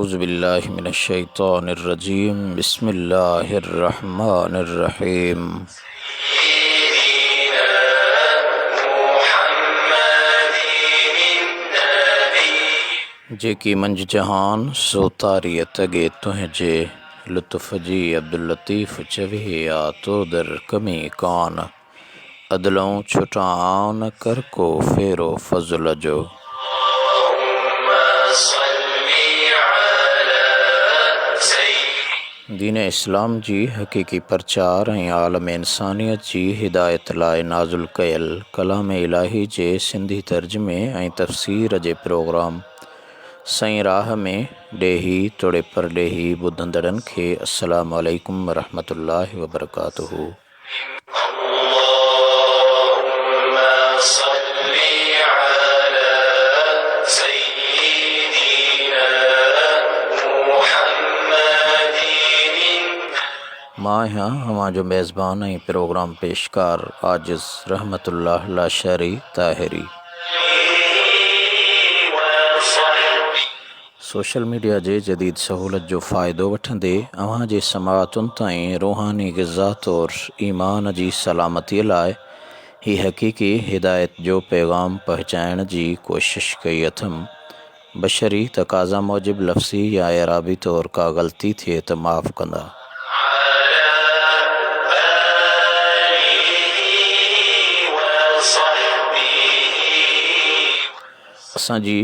اعوذ بالله من الشيطان الرجيم بسم الله الرحمن الرحيم. جيڪي منجهه جهان سو تاريء تڳي تنهنجي لطف جي عبداللطيف چوي آ تو در ڪمي ڪان عدلئون ڇٽان آئون ڪر ڪو ڦيرو فضل جو. دين اسلام جي حقيقي پرچار ۽ عالم انسانيت جي هدايت لاء نازل ڪيل ڪلام الاهي جي سنڌي ترجمي ۽ تفسير جي پروگرام سئين راهه ۾ ڏيهي توڙي پرڏيهي ٻڌندڙن کي السلام عليڪم ورحمة الله وبرڪاته. اللهم صل علي سيدنا محمد. مان آهيان اوهان جو ميزبان ۽ پروگرام پيشڪار عاجز رحمت الله لاشاري طاهري. سوشل ميڊيا جي جديد سهولت جو فائدو وٺندي اوهان جي سماعتن تائين روحاني غذا طور ايمان جي سلامتي لاء هي حقيقي هدايت جو پيغام پهچائڻ جي ڪوشش ڪئي اٿم. بشري تقاضا موجب لفظي يا اعرابي طور ڪا غلطي ٿئي ته معاف ڪندا. اسان جي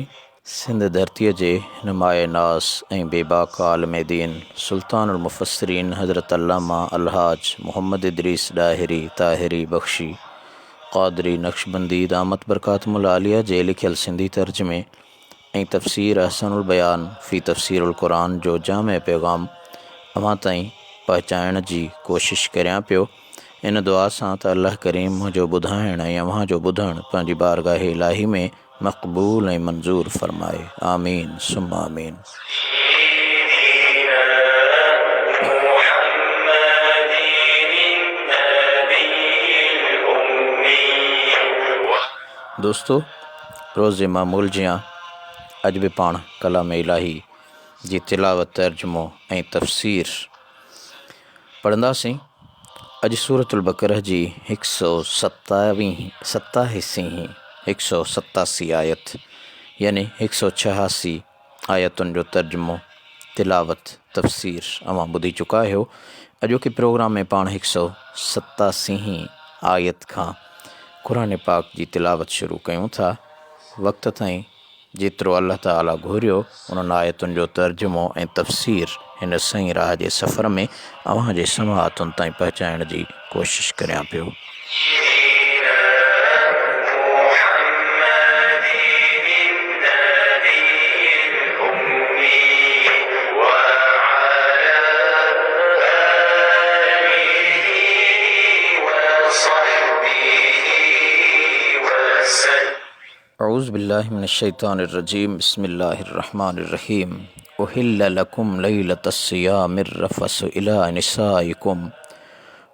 سنڌ ڌرتيء جي هن مايه ناز ۽ بيباڪ عالم دين سلطان المفسرين حضرت علامه الحاج محمد ادريس ڏاهري طاهري بخشي قادري نقشبندي دامت برڪاتهم العاليه جي لکيل سنڌي ترجمي ۽ تفسير احسن البيان في تفسير القرآن جو جامع پيغام اوهان تائين پهچائڻ جي ڪوشش ڪريان پيو ان دعا سان ته الله ڪريم منهنجو ٻڌائڻ ۽ اوهان جو ٻڌڻ پنهنجي بارگاهه الاهي ۾ مقبول ۽ منظور فرمائي آمين ثم آمين. سيدنا محمد النبي الامي. دوستو روز جي معمول جيان اڄ به پاڻ ڪلام الاهي جي تلاوت ترجمو ۽ تفسير پڙهنداسين. اڄ سورة البقره جي هڪ سئو ستاويهين ستاهسيهين هڪ سئو 87 آيت يعني هڪ سئو 86 آيتن جو ترجمو، تلاوت، تفسير اوهان ٻڌي چڪا آهيو. اڄوڪي پروگرام ۾ پاڻ هڪ سئو ستاسيهين آيت کان قرآن پاڪ جي تلاوت شروع ڪيون ٿا. وقت تائين جيترو الله تعاليٰ گهريو انهن آيتن جو ترجمو ۽ تفسير هن سئين راهه جي سفر ۾ اوهان جي سماعتن تائين پهچائڻ جي ڪوشش ڪريان پيو. اعوذ بالله من الشيطان الرجيم بسم الله الرحمن الرحيم احل لكم ليلة الصيام الرفث الى نسائكم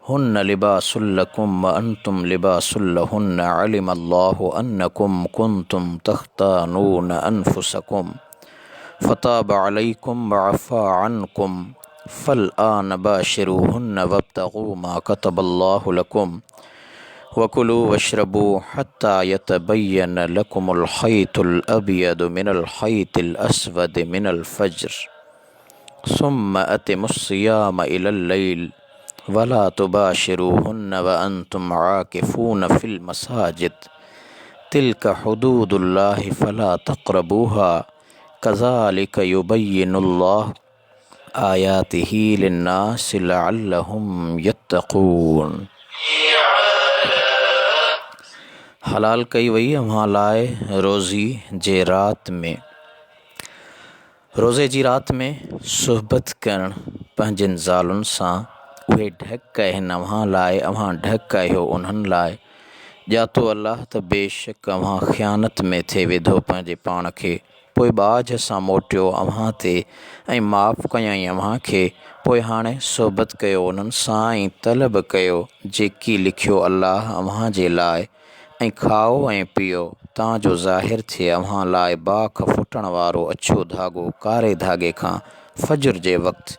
هن لباس لكم وانتم لباس لهن علم الله انكم كنتم تختانون انفسكم فتاب عليكم وعفى عنكم فالآن باشروهن وابتغوا ما كتب الله لكم وكلوا واشربوا حتى يتبين لكم الخيط الأبيض من الخيط الأسود من الفجر ثم أتموا الصيام إلى الليل ولا تباشروهن وأنتم عاكفون في المساجد تلك حدود الله فلا تقربوها كذلك يبين الله آياته للناس لعلهم يتقون. حلال ڪئي وئي اوهان لاء روزي جي رات ۾ روزي جي رات ۾ صحبت ڪرڻ پنهنجين زالن سان اهي ڍڪ آهن اوهان لاء اوهان ڍڪ آهيو انهن لاء ڄاتو الله ته بيشڪ اوهان خيانت ۾ ٿي وڌو پنهنجي پاڻ کي پوء ٻاجهه سان موٽيو اوهان تي ۽ معاف ڪيائين اوهان کي، پوء هاڻي صحبت ڪيو انهن سان ۽ طلب ڪيو جيڪي لکيو الله اوهان جي لاء ۽ کائو ۽ پيئو، تان جو ظاهر ٿئي اوهان لاء باک ڦٽڻ وارو اڇو ڌاڳو ڪاري ڌاڳي کان فجر جي وقت.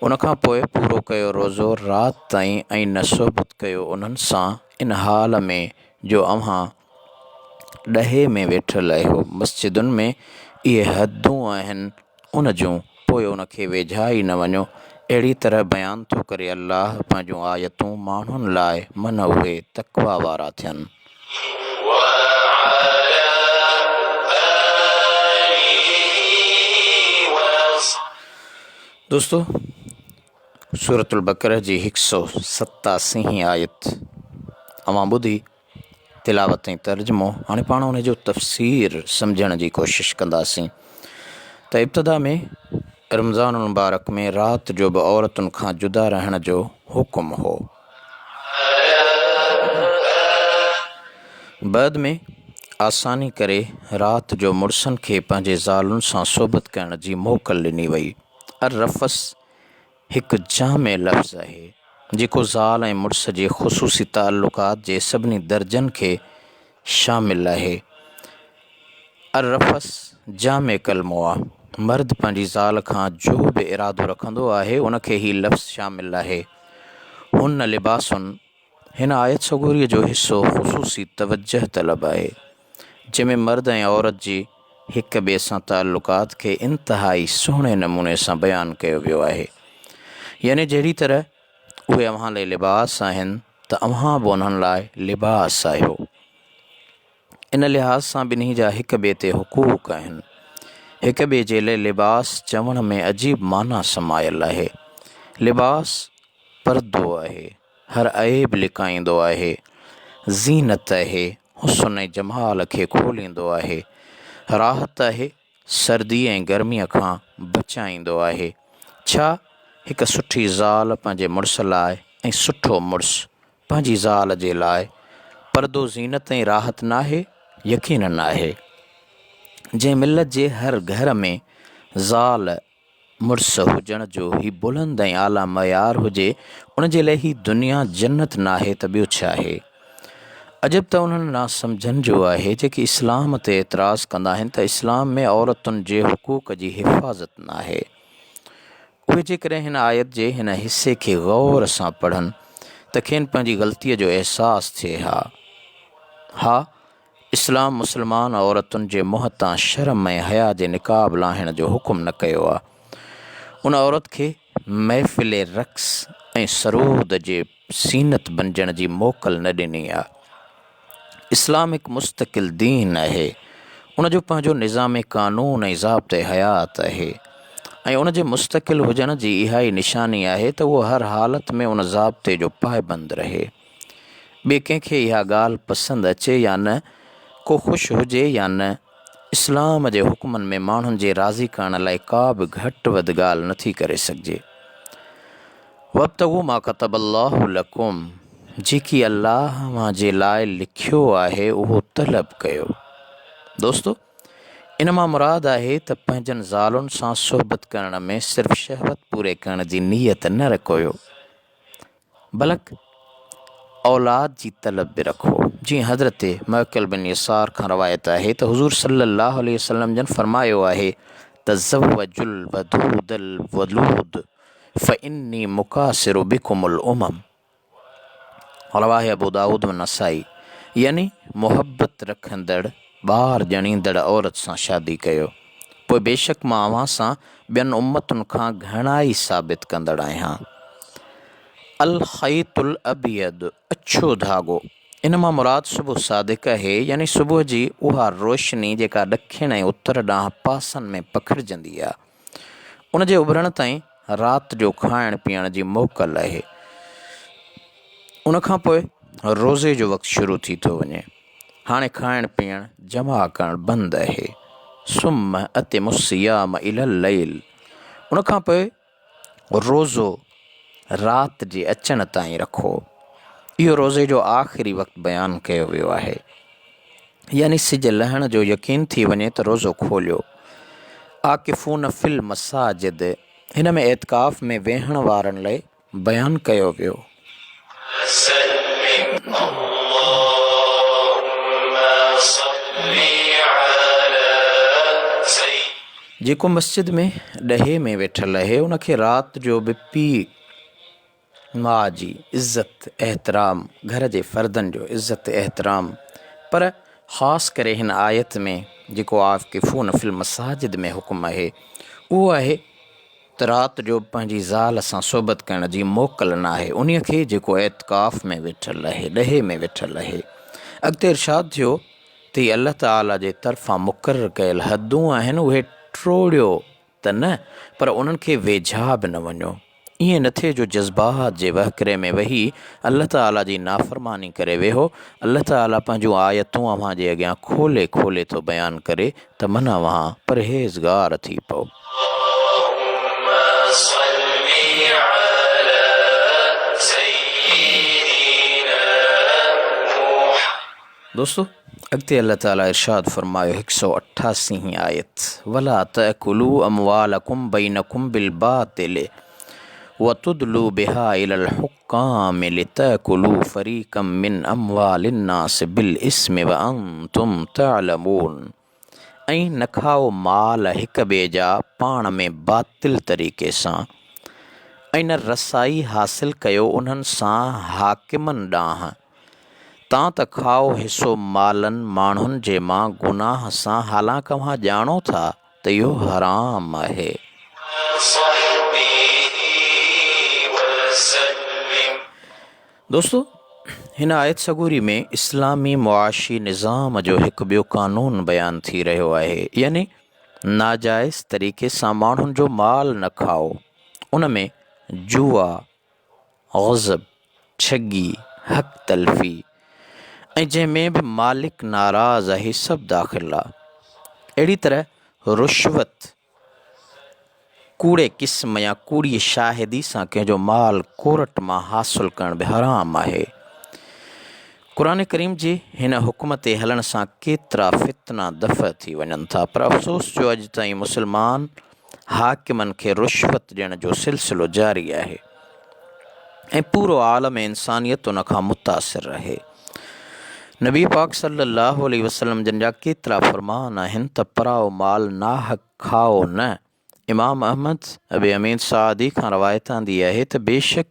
ان کان پوء پورو ڪيو روزو رات تائين ۽ نه صحبت ڪيو انهن سان ان حال ۾ جو اوهان ڏهي ۾ ويٺل آهيو، مسجدن ۾ اهي حدون آهن ان جون، پوء ان کي ويجها ئي نه وڃو. اهڙي طرح بيان ٿو ڪري الله پنهنجون آيتون ماڻهن لاء من اهي تقويٰ وارا ٿين. دوستو! سورة البقره جي هڪ سؤ ستاسيهين آيت اوهان ٻڌي. تلاوت ۽ ترجمو، هاڻي پاڻ ان جو تفسير سمجهڻ جي ڪوشش ڪنداسين ته ابتدا ۾ رمضان المبارڪ ۾ رات جو به عورتن کان جدا رهڻ جو حڪم هو. بعد ۾ آساني ڪري رات جو مڙسن کي پنهنجي زالن سان صحبت ڪرڻ جي موڪل ڏني وئي. الرفث هڪ جامع لفظ آهي، جيڪو زال ۽ مڙس جي خصوصي تعلقات جي سڀني درجن کي شامل آهي. الرفث جامع ڪلمو آ. مرد پنهنجي زال کان جو به ارادو رکندو آهي، ان کي هي لفظ شامل آهي. هن لباس هن آيت سڳوريء جو حصو خصوصي توجهه طلب آهي، جنهن ۾ مرد ۽ عورت جي هڪ ٻئي سان تعلقات کي انتهائي سهڻي نموني سان بيان ڪيو ويو آهي. يعني جهڙي طرح اهي اوهان لاء لباس آهن ته اوهان به انهن لاء لباس آهيو. ان لحاظ سان ٻنهي جا هڪ ٻئي تي حقوق آهن. هڪ ٻئي جي لاء لباس چوڻ ۾ عجيب معنيٰ سمايل آهي. لباس پردو آهي. هر عيب لڪائيندو آهي، زينت آهي، حسن ۽ جمال کي کوليندو آهي، راحت آهي، سردي ۽ گرميء کان بچائيندو آهي. ڇا هڪ سٺي زال پنهنجي مڙس لاء ۽ سٺو مڙس پنهنجي زال جي لاء پردو، زينت ۽ راحت ناهي؟ يقينن آهي. جنهن ملت جي هر گهر ۾ زال مڙس هجڻ جو هي بلند ۽ اعليٰ معيار هجي، ان جي لئه هي دنيا جنت ناهي ته ٻيو ڇا آهي؟ عجب ته انهن ناسمجهن جو آهي جيڪي اسلام تي اعتراض ڪندا آهن ته اسلام ۾ عورتن جي حقوق جي حفاظت ناهي. اهي جيڪڏهن هن آيت جي هن حصي کي غور سان پڙهن ته کين پنهنجي غلطيء جو احساس ٿئي ها. ها! اسلام مسلمان عورتن جي منهن تان شرم ۽ حيا جي نقاب لاهڻ جو حڪم نه ڪيو آ. ان عورت کي محفل رقص ۽ سرود جي زينت بنجڻ جي موڪل نه ڏني آ. اسلام هڪ مستقل دين آهي. ان جو پنهنجو نظام قانون ۽ ضابطه حيات آهي ۽ ان جي مستقل هجڻ جي اها ئي نشاني آهي ته اهو هر حالت ۾ ان ضابطي جو پائبند رهي. ٻئي ڪنهن کي اها ڳالهه پسند اچي يا نه، ڪو خوش هجي يا نه، اسلام جي حڪمن ۾ ماڻهن جي راضي ڪرڻ لاء ڪا به گهٽ وڌ ڳالهه نٿي ڪري سگهجي. وابتغوا ما ڪتب الله لڪم جيڪي الله اوهان جي لاء لکيو آهي اهو طلب ڪيو. دوستو! ان مان مراد آهي ته پنهنجن زالن سان صحبت ڪرڻ ۾ صرف شهوت پوري ڪرڻ جي نيت نه رکيو. بلڪ اولاد جي طلب به رکو. جيئن حضرت معقل بن يسار کان روايت آهي ته حضور صلي الله عليه وسلم جن فرمايو آهي، تزوجوا الودود الولود فاني مڪاثر بڪم الامم رواه ابو داود و نسائي يعني محبت رکندڙ ٻار ڄڻيندڙ عورت سان شادي ڪيو پوء بيشڪ مان اوهان سان ٻين امتن کان گهڻائي ثابت ڪندڙ آهيان. الخيط الابيض، اڇو ڌاڳو، ان مان مراد صبح صادق آهي، يعني صبح جي اها روشني جيڪا ڏکڻ ۽ اتر ڏانهن پاسن ۾ پکڙجندي آهي. ان جي اڀرڻ تائين رات جو کائڻ پيئڻ جي موڪل آهي. ان کان پوء روزي جو وقت شروع ٿي ٿو وڃي. هاڻي کائڻ پيئڻ جمع ڪرڻ بند آهي. ثم اتموا الصيام الي الليل ان کان پوء روزو رات جي اچڻ تائين رکو. اهو روزي جو آخري وقت بيان ڪيو ويو آهي. يعني سج لهڻ جو يقين ٿي وڃي ته روزو کوليو. عاڪفون في المساجد هن ۾ اعتڪاف ۾ ويهڻ وارن لاء بيان ڪيو ويو. سلم اللهم. جيڪو مسجد ۾ ڏهي ۾ ويٺل اهي ان کي رات جو به پيء ماء جي عزت احترام، گهر جي فردن جو عزت احترام پر خاص ڪري هن آيت ۾ جيڪو عاڪفون في المساجد ۾ حڪم آهي اهو آهي ته رات جو پنهنجي زال سان صحبت ڪرڻ جي موڪل ناهي انهي کي جيڪو اعتڪاف ۾ ويٺل آهي ڏهي ۾ ويٺل آهي. اڳتي ارشاد ٿيو ته هي الله تعالي جي طرفان مقرر ڪيل حدون آهن اهي ٽوڙيو ته نه پر انهن کي ويجها به نه وڃو. ائين نه ٿئي جو جذبات جي وهڪري ۾ وهي الله تعالي جي نافرماني ڪري ويهو. الله تعالي پنهنجون آيتون اوهان جي اڳيان کولي کولي ٿو بيان ڪري ته من اوهان پرهيزگار ٿي پئو. اللهم صل علي سيدنا محمد. دوستو! اڳتي الله تعالي ارشاد فرمايو هڪ سؤ اٺاسي هين آيت، ولا تأڪلوا اموالڪم بينڪم بالباطل وتدلوا بها الي الحڪام لتأڪلوا فريقا من اموال الناس بالاثم وانتم تعلمون ۽ نه کائو مال هڪ ٻئي جا پاڻ ۾ باطل طريقي سان ۽ نه رسائي حاصل ڪيو انهن سان حاڪمن ڏانهن تان ته کائو حصو مالن ماڻهن جي مان گناهه سان حالانڪ اوهان ڄاڻو ٿا ته اهو حرام آهي. دوستو! هن آيت سڳوري ۾ اسلامي معاشي نظام جو هڪ ٻيو قانون بيان ٿي رهيو آهي يعني ناجائز طريقي سان ماڻهن جو مال نه کائو ان ۾ جوا، غضب، ٺڳي، حق تلفي ۽ جنهن ۾ به مالڪ ناراض آهي سڀ داخل آ. اهڙي طرح رشوت، ڪوڙي قسم يا ڪوڙي شاهدي سان ڪنهن جو مال ڪورٽ مان حاصل ڪرڻ به حرام آهي. قرآن ڪريم جي هن حڪم تي هلڻ سان ڪيترا فتنا دفع ٿي وڃن ٿا پر افسوس جو اڄ تائين مسلمان حاڪمن کي رشوت ڏيڻ جو سلسلو جاري آهي ۽ پورو عالم انسانيت ان کان متاثر رهي. نبي پاڪ صلي الله عليه وسلم جن جا ڪيترا فرمان آهن ته پرائو مال ناحق کائو نه. امام احمد ابي امين سعدي کان روايت آندي آهي ته بيشڪ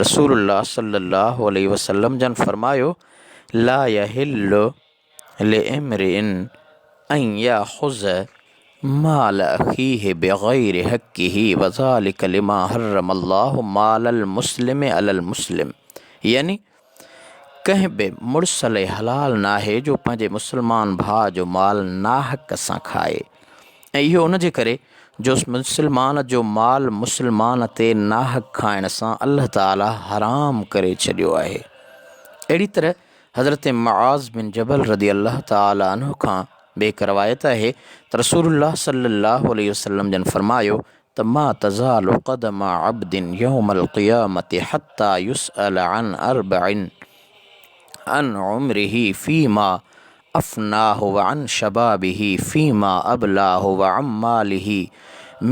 رسول الله صلي الله عليه وسلم جن فرمايو لا يحل لامرئ ان ياخذ مال اخيه بغير حقه وذلک لما حرم الله مال المسلم علي المسلم يعني ڪنهن به مڙس لئي حلال ناهي جو پنهنجي مسلمان ڀاء جو مال ناحق سان کائي ۽ اهو ان جي ڪري جو مسلمان جو مال مسلمان تي ناحق کائڻ سان الله تعالي حرام ڪري ڇڏيو آهي. اهڙي طرح حضرت معاذ بن جبل رضي الله تعالٰي عنه کان به هڪ روايت آهي ته رسول الله صلي الله عليه وسلم جن فرمايو ته ما تزال قدم عبد يوم القيامة حتي يسأل عن اربع عن عمره فيما افناه وعن شبابه فيما ابلاه وعن ماله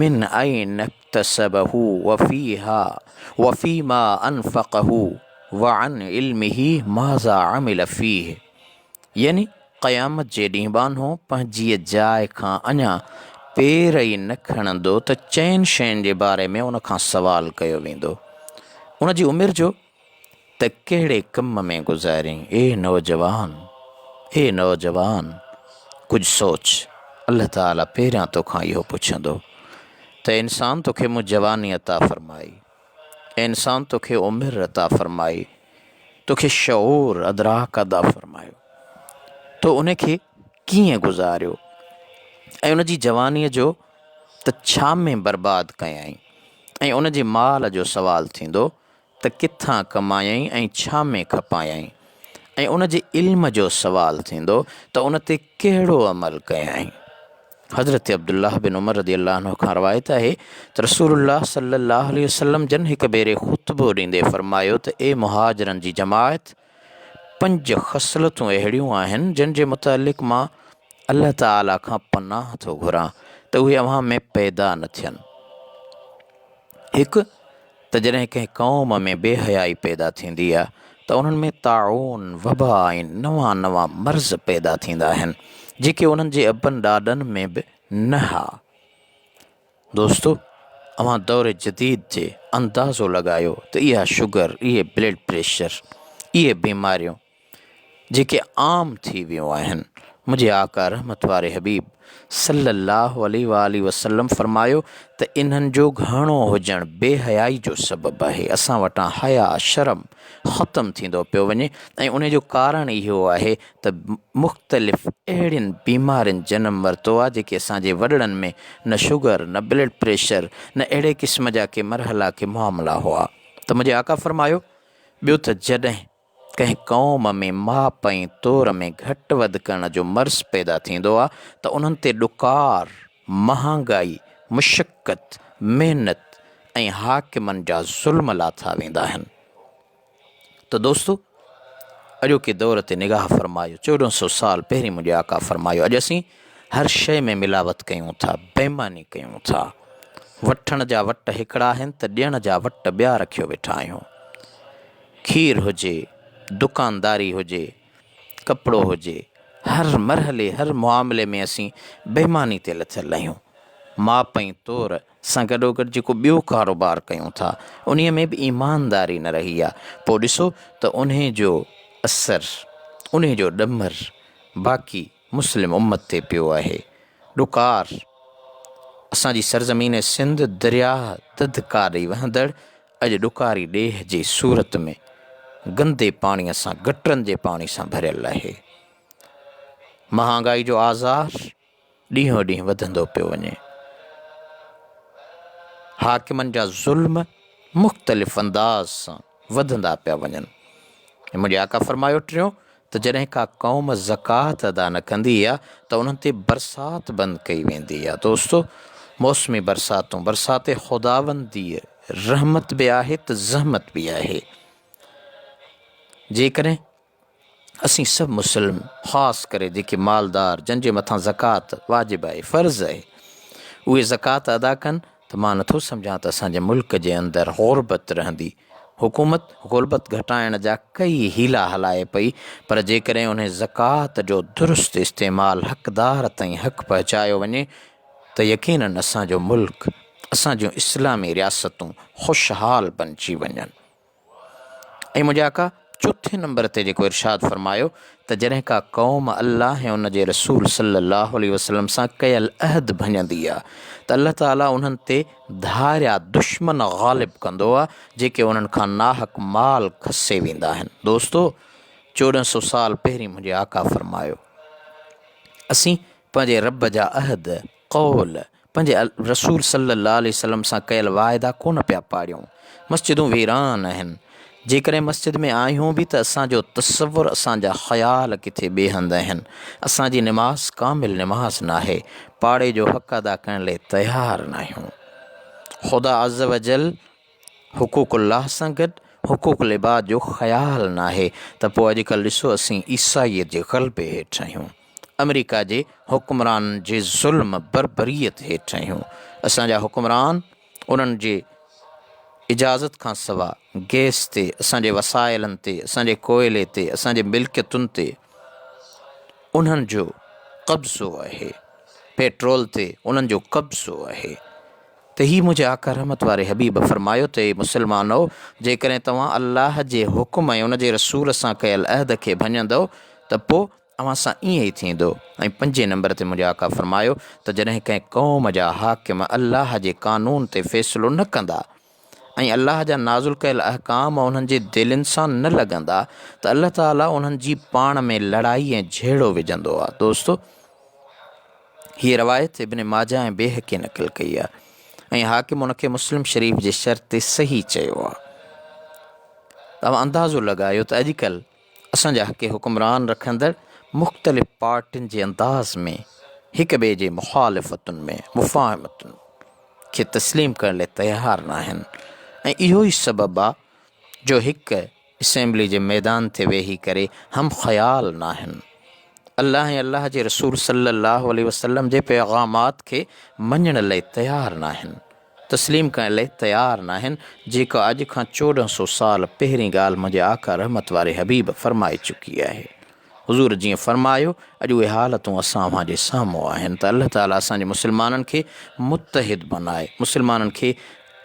من اين اڪتسبه وفيها وفيما انفقه وعن علمه ماذا عمل فيه يعني قيامت جي ڏينهن ٻانهو پنهنجيء جاء کان اڃا پير ئي نه کڻندو ته چئن شين جي باري ۾ ان کان سوال ڪيو ويندو ان جي عمر جو ته ڪهڙي ڪم ۾ گذارين اي نوجوان! اي نوجوان! ڪجهه سوچ، الله تعاليٰ پهريان توکان اهو پڇندو ته انسان توکي مون جواني عطا فرمائي، اي انسان توکي عمر عطا فرمائي، توکي شعور ادراڪ عطا فرمايو، تو ان کي ڪيئن گذاريو ۽ ان جي جوانيء جو ته ڇا ۾ برباد ڪيائين ۽ ان جي مال جو سوال ٿيندو ته ڪٿان ڪمايائين ۽ ڇا ۾ کپايائين ۽ ان جي علم جو سوال ٿيندو ته ان تي ڪهڙو عمل ڪيائين. حضرت عبدالله بن عمر رضي الله عنه کان روايت آهي ته رسول الله صلي الله عليه وسلم جن هڪ ڀيري خطبو ڏيندي فرمايو ته اي مهاجرن جي جماعت! پنج خصلتون اهڙيون آهن جن جي متعلق مان الله تعالي کان پناهه ٿو گهران ته اهي اوهان ۾ پيدا نه ٿين. هڪ، ته جڏهن ڪنهن قوم ۾ بي حيائي پيدا ٿيندي آهي ته انهن ۾ طاعون، وبا ۽ نوان نوان مرض پيدا ٿيندا آهن، جيڪي انهن جي ابن ڏاڏن ۾ به نه ها. دوستو اوهان دور جديد جي اندازو لڳايو ته اها شگر، اهي بلڊ پريشر، اهي بيماريون جيڪي عام ٿي ويون آهن. منهنجي آقا رحمت واري حبيب صلّي اللّٰه عليه واٰله وسلّم فرمايو ته انهن جو گهڻو هجڻ بي حيائي جو سبب آهي، اسان وٽان حياء، شرم، ختم ٿيندو پيو وڃي ۽ انهي جو ڪارڻ اهو آهي ته مختلف اهڙين بيمارين جنم ورتو آهي جيڪي اسان جي وڏڙن ۾ نه شگر نه بلڊ پريشر نه اهڙي قسم جا ڪي مرحلا ڪي معاملا هئا ته منهنجي آقا فرمايو ٻيو ته جڏهن ڪنهن قوم ۾ ماپ ۽ تور ۾ گهٽ وڌ ڪرڻ جو مرض پيدا ٿيندو آهي ته انهن تي ڏڪار، مهانگائي، مشقت، محنت ۽ حاڪمن جا ظلم لاٿا ويندا آهن. ته دوستو! اڄوڪي دور تي نگاهه فرمايو، 1400 سال پهرين منهنجي آقا فرمايو، اڄ اسين هر شيء ۾ ملاوت ڪيون ٿا، بيماني ڪيون ٿا. وٺڻ جا وٽ هڪڙا آهن ته ڏيڻ جا وٽ ٻيا رکيو ويٺا آهيون. کير هجي، دڪانداري هجي، ڪپڙو هجي، هر مرحلي، هر معاملي ۾ اسين بيماني تي لٿل آهيون. ماپ ۽ تور سان گڏوگڏ جيڪو ٻيو ڪاروبار ڪيون ٿا، انهيء ۾ به ايمانداري نه رهي آهي. پوء ڏسو ته انهيء جو اثر، انهيء جو ڏمر باقي مسلم امت تي پيو آهي. ڏڪار، اسان جي سرزمين سنڌ درياهه دڌڪا ڏئي وهندڙ اڄ ڏڪاري ڏيهه جي صورت ۾ گندي پاڻيء سان گٽرن جي پاڻي سان ڀريل آهي. مهانگائي جو آزار ڏينهون ڏينهن وڌندو پيو وڃي. حاڪمن جا ظلم مختلف انداز سان وڌندا پيا وڃن. ۽ منهنجي آقا فرمايو ٽيون ته جڏهن ڪا قوم زڪوات ادا نه ڪندي آ ته انهن تي برسات بند ڪئي ويندي آ. دوستو! موسمي برساتون برسات خداونديء رحمت به آهي ته زحمت به آهي. جيڪڏهن اسين سڀ مسلم خاص ڪري جيڪي مالدار جن جي مٿان زڪوات واجب آهي فرض آهي اهي زڪوات ادا ڪن ته مان نٿو سمجهان ته اسان جي ملڪ جي اندر غربت رهندي حڪومت غربت گهٽائڻ جا ڪئي حيلا هلائي پئي پر جيڪڏهن انهي زڪوات جو درست استعمال حقدار تائين حق پهچايو وڃي ته يقينن اسان جو ملڪ اسان جون اسلامي رياستون خوشحال بنجي وڃن. ۽ منهنجا آقا چوٿين نمبر تي جيڪو ارشاد فرمايو ته جڏهن ڪا قوم الله ۽ ان جي رسول صلي الله عليه وسلم سان ڪيل عهد ڀڃندي آهي ته الله تعالي انهن تي ڌاريا دشمن غالب ڪندو آهي جيڪي انهن کان ناحق مال کسي ويندا آهن. دوستو! 1400 سال پهرين منهنجي آقا فرمايو اسين پنهنجي رب جا عهد، قول، پنهنجي رسول صلّي اللّٰه عليه وسلّم سان ڪيل واعدا ڪونه پيا پاڙيون. مسجدون ويران آهن. جيڪڏهن مسجد ۾ آهيون به ته اسان جو تصور، اسان جا خيال ڪٿي ٻئي هنڌ آهن. اسان جي نماز ڪامل نماز ناهي. پاڙي جو حق ادا ڪرڻ لئي تيار ناهيون. خدا عزّوجلّ حقوق الله سان گڏ حقوق العباد جو خيال ناهي ته پوء اڄڪلهه ڏسو اسين عيسائيت جي غلبي هيٺ آهيون. آمريڪا جي حڪمرانن جي ظلم بربريت هيٺ آهيون. اسان جا حڪمران انهن جي اجازت کان سوا گئس تي، اسان جي وسائلن تي، اسان جي ڪوئلي تي، اسان جي ملڪيتن تي انهن جو قبضو آهي. پيٽرول تي انهن جو قبضو آهي. ته هي منهنجي آقا رحمت واري حبيب فرمايو ته اي مسلمانؤ! جيڪڏهن توهان الله جي حڪم ۽ ان جي رسول سان ڪيل عهد کي ڀڃندؤ ته پوء اوهان سان ائين ئي ٿيندو ۽ پنجين نمبر تي منهنجي آقا فرمايو ته جڏهن ڪنهن قوم جا حاڪم الله جي قانون تي فيصلو نه ڪندا ۽ الله جا نازل ڪيل احڪام انهن جي دلين سان نه لڳندا ته الله تعالي انهن جي پاڻ ۾ لڙائي ۽ جهيڙو وجهندو آهي. دوستو! هيء روايت ابن ماجه ۽ بيهقي نقل ڪئي آهي ۽ حاڪم ان کي مسلم شريف جي شرط تي صحيح چيو آهي. توهان اندازو لڳايو ته اڄڪلهه اسان جا حق حڪمران رکندڙ مختلف پارٽين جي انداز ۾ هڪ ٻئي جي مخالفتن ۾ مفاهمتن کي تسليم ڪرڻ لاء تيار ناهن ۽ اهو ئي سبب آهي جو هڪ اسيمبلي جي ميدان تي ويهي ڪري هم خيال ناهن. الله ۽ الله جي رسول صلي الله عليه وسلم جي پيغامات کي مڃڻ لئي تيار ناهن. تسليم ڪرڻ لئي تيار ناهن جيڪا اڄ کان 1400 سال پهرين ڳالهه منهنجي آقا رحمت واري حبيب فرمائي چڪي آهي. حضور جيئن فرمايو، اڄ اهي حالتون اسان اوهان جي سامهون آهن ته الله تعاليٰ اسان جي مسلمانن کي متحد بنائي، مسلمانن کي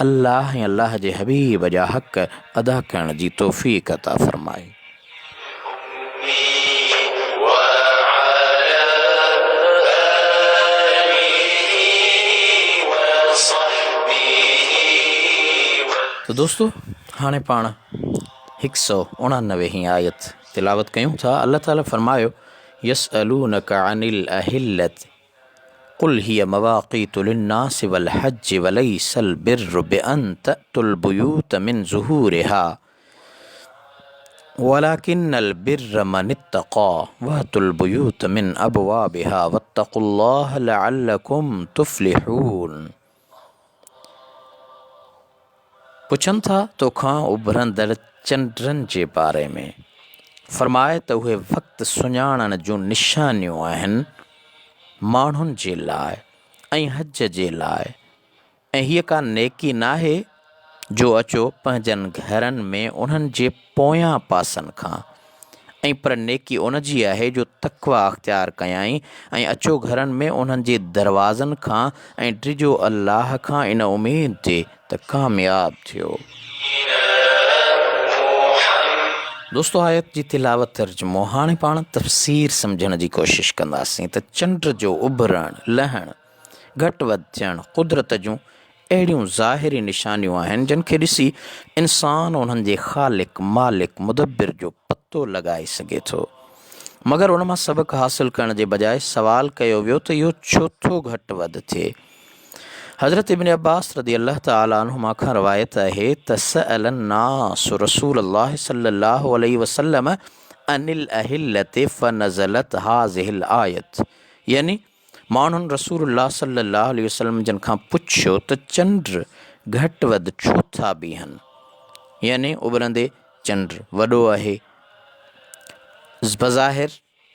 الله ۽ الله جي حبيب جا حق ادا ڪرڻ جي توفيق عطا فرمائي. ته دوستو هاڻي پاڻ هڪ سئو اڻانوي هين آيت تلاوت ڪيون ٿا، الله تعالي فرمايو، يسألونک عن الاهلة قل هي مواقيت للناس والحج وليس البر بأن تأتوا البيوت من ظهورها ولكن البر من اتقى واتوا البيوت من ابوابها واتقوا الله لعلكم تفلحون. پڇن ٿا توکان اڀرندڙ چنڊن جي باري ۾، فرماء ته اهي وقت سڃاڻڻ جون نشانيون آهن ماڻهن جي لاء ۽ حج جي لاء ۽ هيء ڪا نيڪي ناهي جو اچو پنهنجن گهرن ۾ انهن جي پويان پاسن کان ۽ پر نيڪي ان جي آهي جو تقويٰ اختيار ڪيائين ۽ اچو گهرن ۾ انهن جي دروازن کان ۽ ڊڄو الله کان ان اميد تي ته ڪامياب ٿيو. دوستو آيت جي تلاوت ترجمو هاڻي پاڻ تفسير سمجهڻ جي ڪوشش ڪنداسين ته چنڊ جو اڀرڻ لهڻ گهٽ وڌ ٿيڻ قدرت جون اهڙيون ظاهري نشانيون آهن جن کي ڏسي انسان انهن جي خالق، مالڪ، مدبر جو پتو لڳائي سگهي ٿو. مگر ان مان سبق حاصل ڪرڻ جي بجاء سوال ڪيو ويو ته اهو ڇو ٿو گهٽ وڌ ٿئي؟ حضرت ابن عباس رضي الله تعالٰي عنهما کان روايت آهي ته سأل الناس رسول الله صلي الله عليه وسلم عن الاهلة فنزلت هذه الآية يعني ماڻهن رسول الله صلي الله عليه وسلم جن کان پڇيو ته چنڊ گهٽ وڌ ڇو ٿا بيهن؟ يعني اڀرندي چنڊ وڏو آهي، بظاهر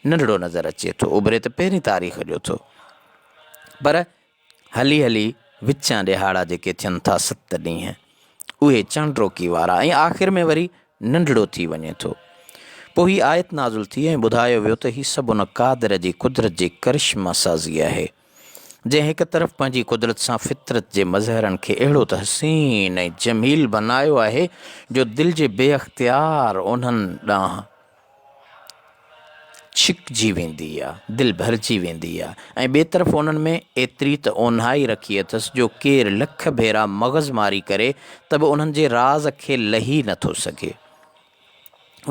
ننڍڙو نظر اچي ٿو، اڀري ته پهرين تاريخ جو ٿو، پر هلي هلي وچان ڏهاڙا جيڪي ٿين ٿا ست ڏينهن، اهي چانڊروڪي وارا ۽ آخر ۾ وري ننڍڙو ٿي وڃي ٿو. پوء هي آيت نازل ٿي ۽ ٻڌايو ويو ته هي سڀ ان قادر جي قدرت جي ڪرشمه سازي آهي، جنهن هڪ طرف پنهنجي قدرت سان فطرت جي مظهرن کي اهڙو ته حسين ۽ جميل بنايو آهي جو دل جي بي اختيار انهن ڏانهن ڇڪجي ويندي آ، دل ڀرجي ويندي آ ۽ ٻئي طرف انهن ۾ ايتري ته اونهائي رکي اٿس جو ڪير لک ڀيرا مغز ماري ڪري ته به انهن جي راز کي لهي نه ٿو سگهي.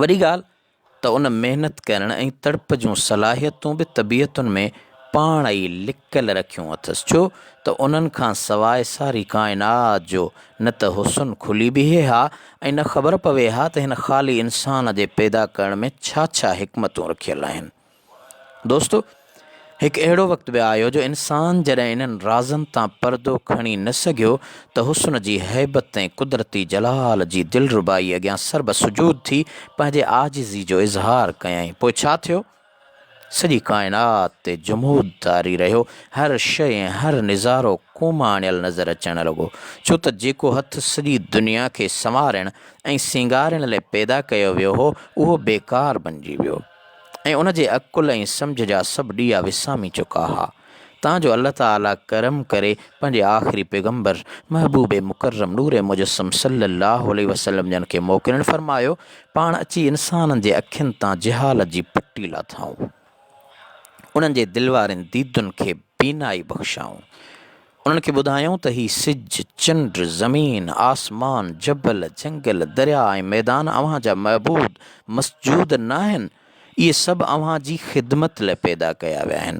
وڏي ڳالهه ته ان محنت ڪرڻ ۽ تڙپ جون صلاحيتون به طبيعتن ۾ پاڻ ئي لڪل رکيون اٿس ڇو ته انهن کان سواء ساري ڪائنات جو نه ته حسن کلي بيهي ها ۽ نه خبر پوي ها ته هن خالي انسان جي پيدا ڪرڻ ۾ ڇا ڇا حڪمتون رکيل آهن. دوستو! هڪ اهڙو وقت به آيو جو انسان جڏهن انهن رازن تان پردو کڻي نه سگهيو ته حسن جي هيبت ۽ قدرتي جلال جي دلربائي اڳيان سربسجود ٿي پنهنجي عاجزي جو اظهار ڪيائين. پوء ڇا ٿيو؟ سڄي ڪائنات تي جمود طاري رهيو، هر شيء ۽ هر نظارو ڪوماڻيل نظر اچڻ لڳو، ڇو ته جيڪو هٿ سڄي دنيا کي سنوارڻ ۽ سينگارڻ لئه پيدا ڪيو ويو هو، اهو بيڪار بنجي ويو ۽ ان جي عقل ۽ سمجهه جا سڀ ڏيئا وسامي چڪا ها. تان جو الله تعاليٰ ڪرم ڪري پنهنجي آخري پيغمبر محبوب مڪرم نور مجسم صلّي اللّٰه عليه وسلّم جن کي موڪلڻ فرمايو، پاڻ اچي انسانن جي اکين تان جهالت جي پٽي لاٿائون، انهن جي دل وارين ديدن کي بينائي بخشائون، انهن کي ٻڌايائون ته هي سج، چنڊ، زمين، آسمان، جبل، جهنگل، درياء ۽ ميدان اوهان جا معبود، مسجود، ناهن، اهي سڀ اوهان جي خدمت لاء پيدا ڪيا ويا آهن.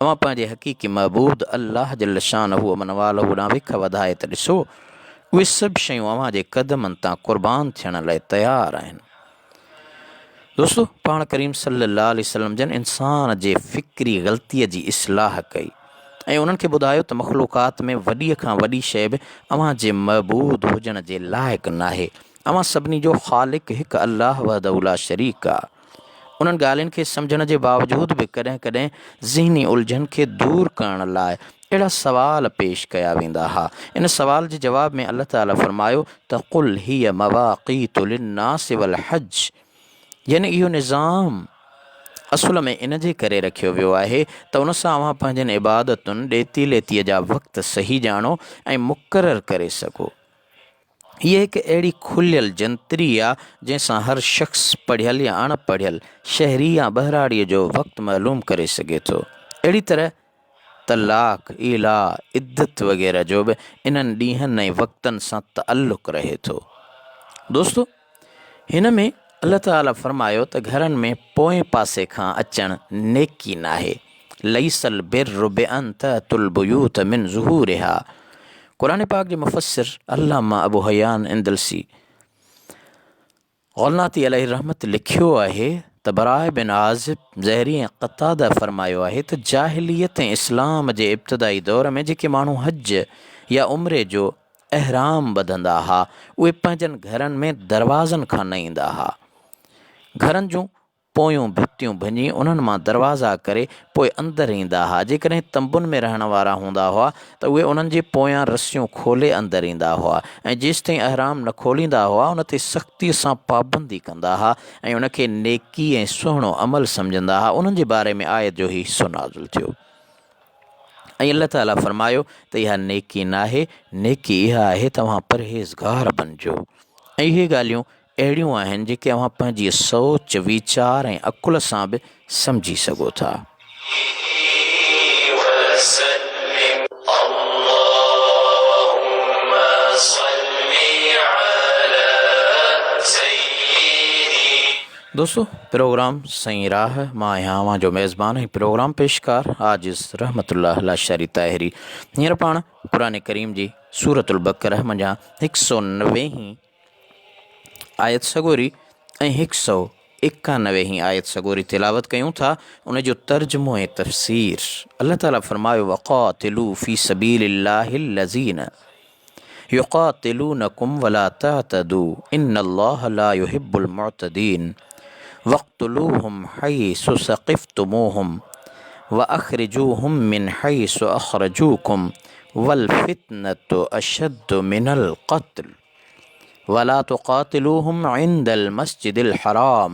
اوهان پنهنجي حقيقي معبود الله جل شانه ومن والاه ڏانهن وک وڌائي ته ڏسو، اهي سڀ شيون اوهان جي قدمن تان قربان ٿيڻ لاء تيار آهن. دوستو! پاڻ ڪريم صلي الله عليه وسلم جن انسان جي فڪري غلطيء جي اصلاح ڪئي ۽ انهن کي ٻڌايو ته مخلوقات ۾ وڏيء کان وڏي شيء به اوهان جي معبود هجڻ جي لائق ناهي. اوهان سڀني جو خالق هڪ الله وحده لا شريڪ آ. انهن ڳالهين کي سمجهڻ جي باوجود به ڪڏهن ڪڏهن ذهني الجهن کي دور ڪرڻ لاء اهڙا سوال پيش ڪيا ويندا ها. ان سوال جي جواب ۾ الله تعالي فرمايو ته قل هي مواقيت للناس والحج يعني اهو نظام. اصل ۾ ان جي ڪري رکيو ويو آهي ته ان سان اوهان پنهنجين عبادتن، ڏيتي ليتيء جا وقت صحيح ڄاڻو ۽ مقرر ڪري سگهو. هيء هڪ اهڙي کليل جنتري آ، جنهن سان هر شخص پڙهيل يا اڻ پڙهيل، شهري يا ٻهراڙيء جو وقت معلوم ڪري سگهي ٿو. اهڙي طرح طلاق، ايلاء، عدت وغيره جو به انهن ڏينهن ۽ وقتن سان تعلق رهي ٿو. دوستو! هن ۾ الله تعاليٰ فرمايو ته گهرن ۾ پوئين پاسي کان اچڻ نيڪي ناهي، ليس البر بأن تأتوا البيوت من ظهورها. قرآن پاڪ جي مفسر علامه ابو حيان اندلسي غرناطي عليه الرحمت لکيو آهي ته براء بن عازب، زهري ۽ قتاده فرمايو آهي ته جاهليت ۽ اسلام جي ابتدائي دور ۾ جيڪي ماڻهو حج يا عمري جو احرام ٻڌندا ها، اهي پنهنجن گهرن ۾ دروازن کان نه ايندا ها. گهرن جون پويون ڀتيون ڀڃي انهن مان دروازا ڪري پوء اندر ايندا ها. جيڪڏهن تنبن ۾ رهڻ وارا هوندا هئا ته اهي انهن جي پويان رسيون کولي اندر ايندا هئا ۽ جيستائين احرام نه کوليندا هئا ان تي سختيء سان پابندي ڪندا ها ۽ ان کي نيڪي ۽ سهڻو عمل سمجهندا ها. انهن جي باري ۾ آيت جو هي حصو نازل ٿيو. ۽ الله تعاليٰ فرمايو ته اها نيڪي ناهي، نيڪي اها آهي ته اوهان پرهيزگار بنجو. ۽ اهي ڳالهيون اهڙيون آهن جيڪي اوهان پنهنجي سوچ، ويچار ۽ عقل سان به سمجهي سگهو ٿا. وسلم اللهم صل علي سيدنا. دوستو پروگرام سئين راهه مان آهيان اوهان جو ميزبان ۽ پروگرام پيشڪار عاجز رحمت الله لاشاري طاهري هينئر پاڻ قرآن ڪريم جي سورة البقره منجهان هڪ سو نوي هين آيت سڳوري ۽ هڪ سو ايڪانوي هين آيت سڳوري تلاوت ڪيون ٿا ان جو ترجمو ۽ تفسير الله تعالي فرمايو وقاتلو في سبيل الله الذين يقاتلونڪم ولا تعتدوا ان الله لا يحب المعتدين واقتلوهم حيث ثقفتموهم واخرجوهم من حيث اخرجوكم والفتنة اشد من القتل ولا تقاتلوهم عند المسجد الحرام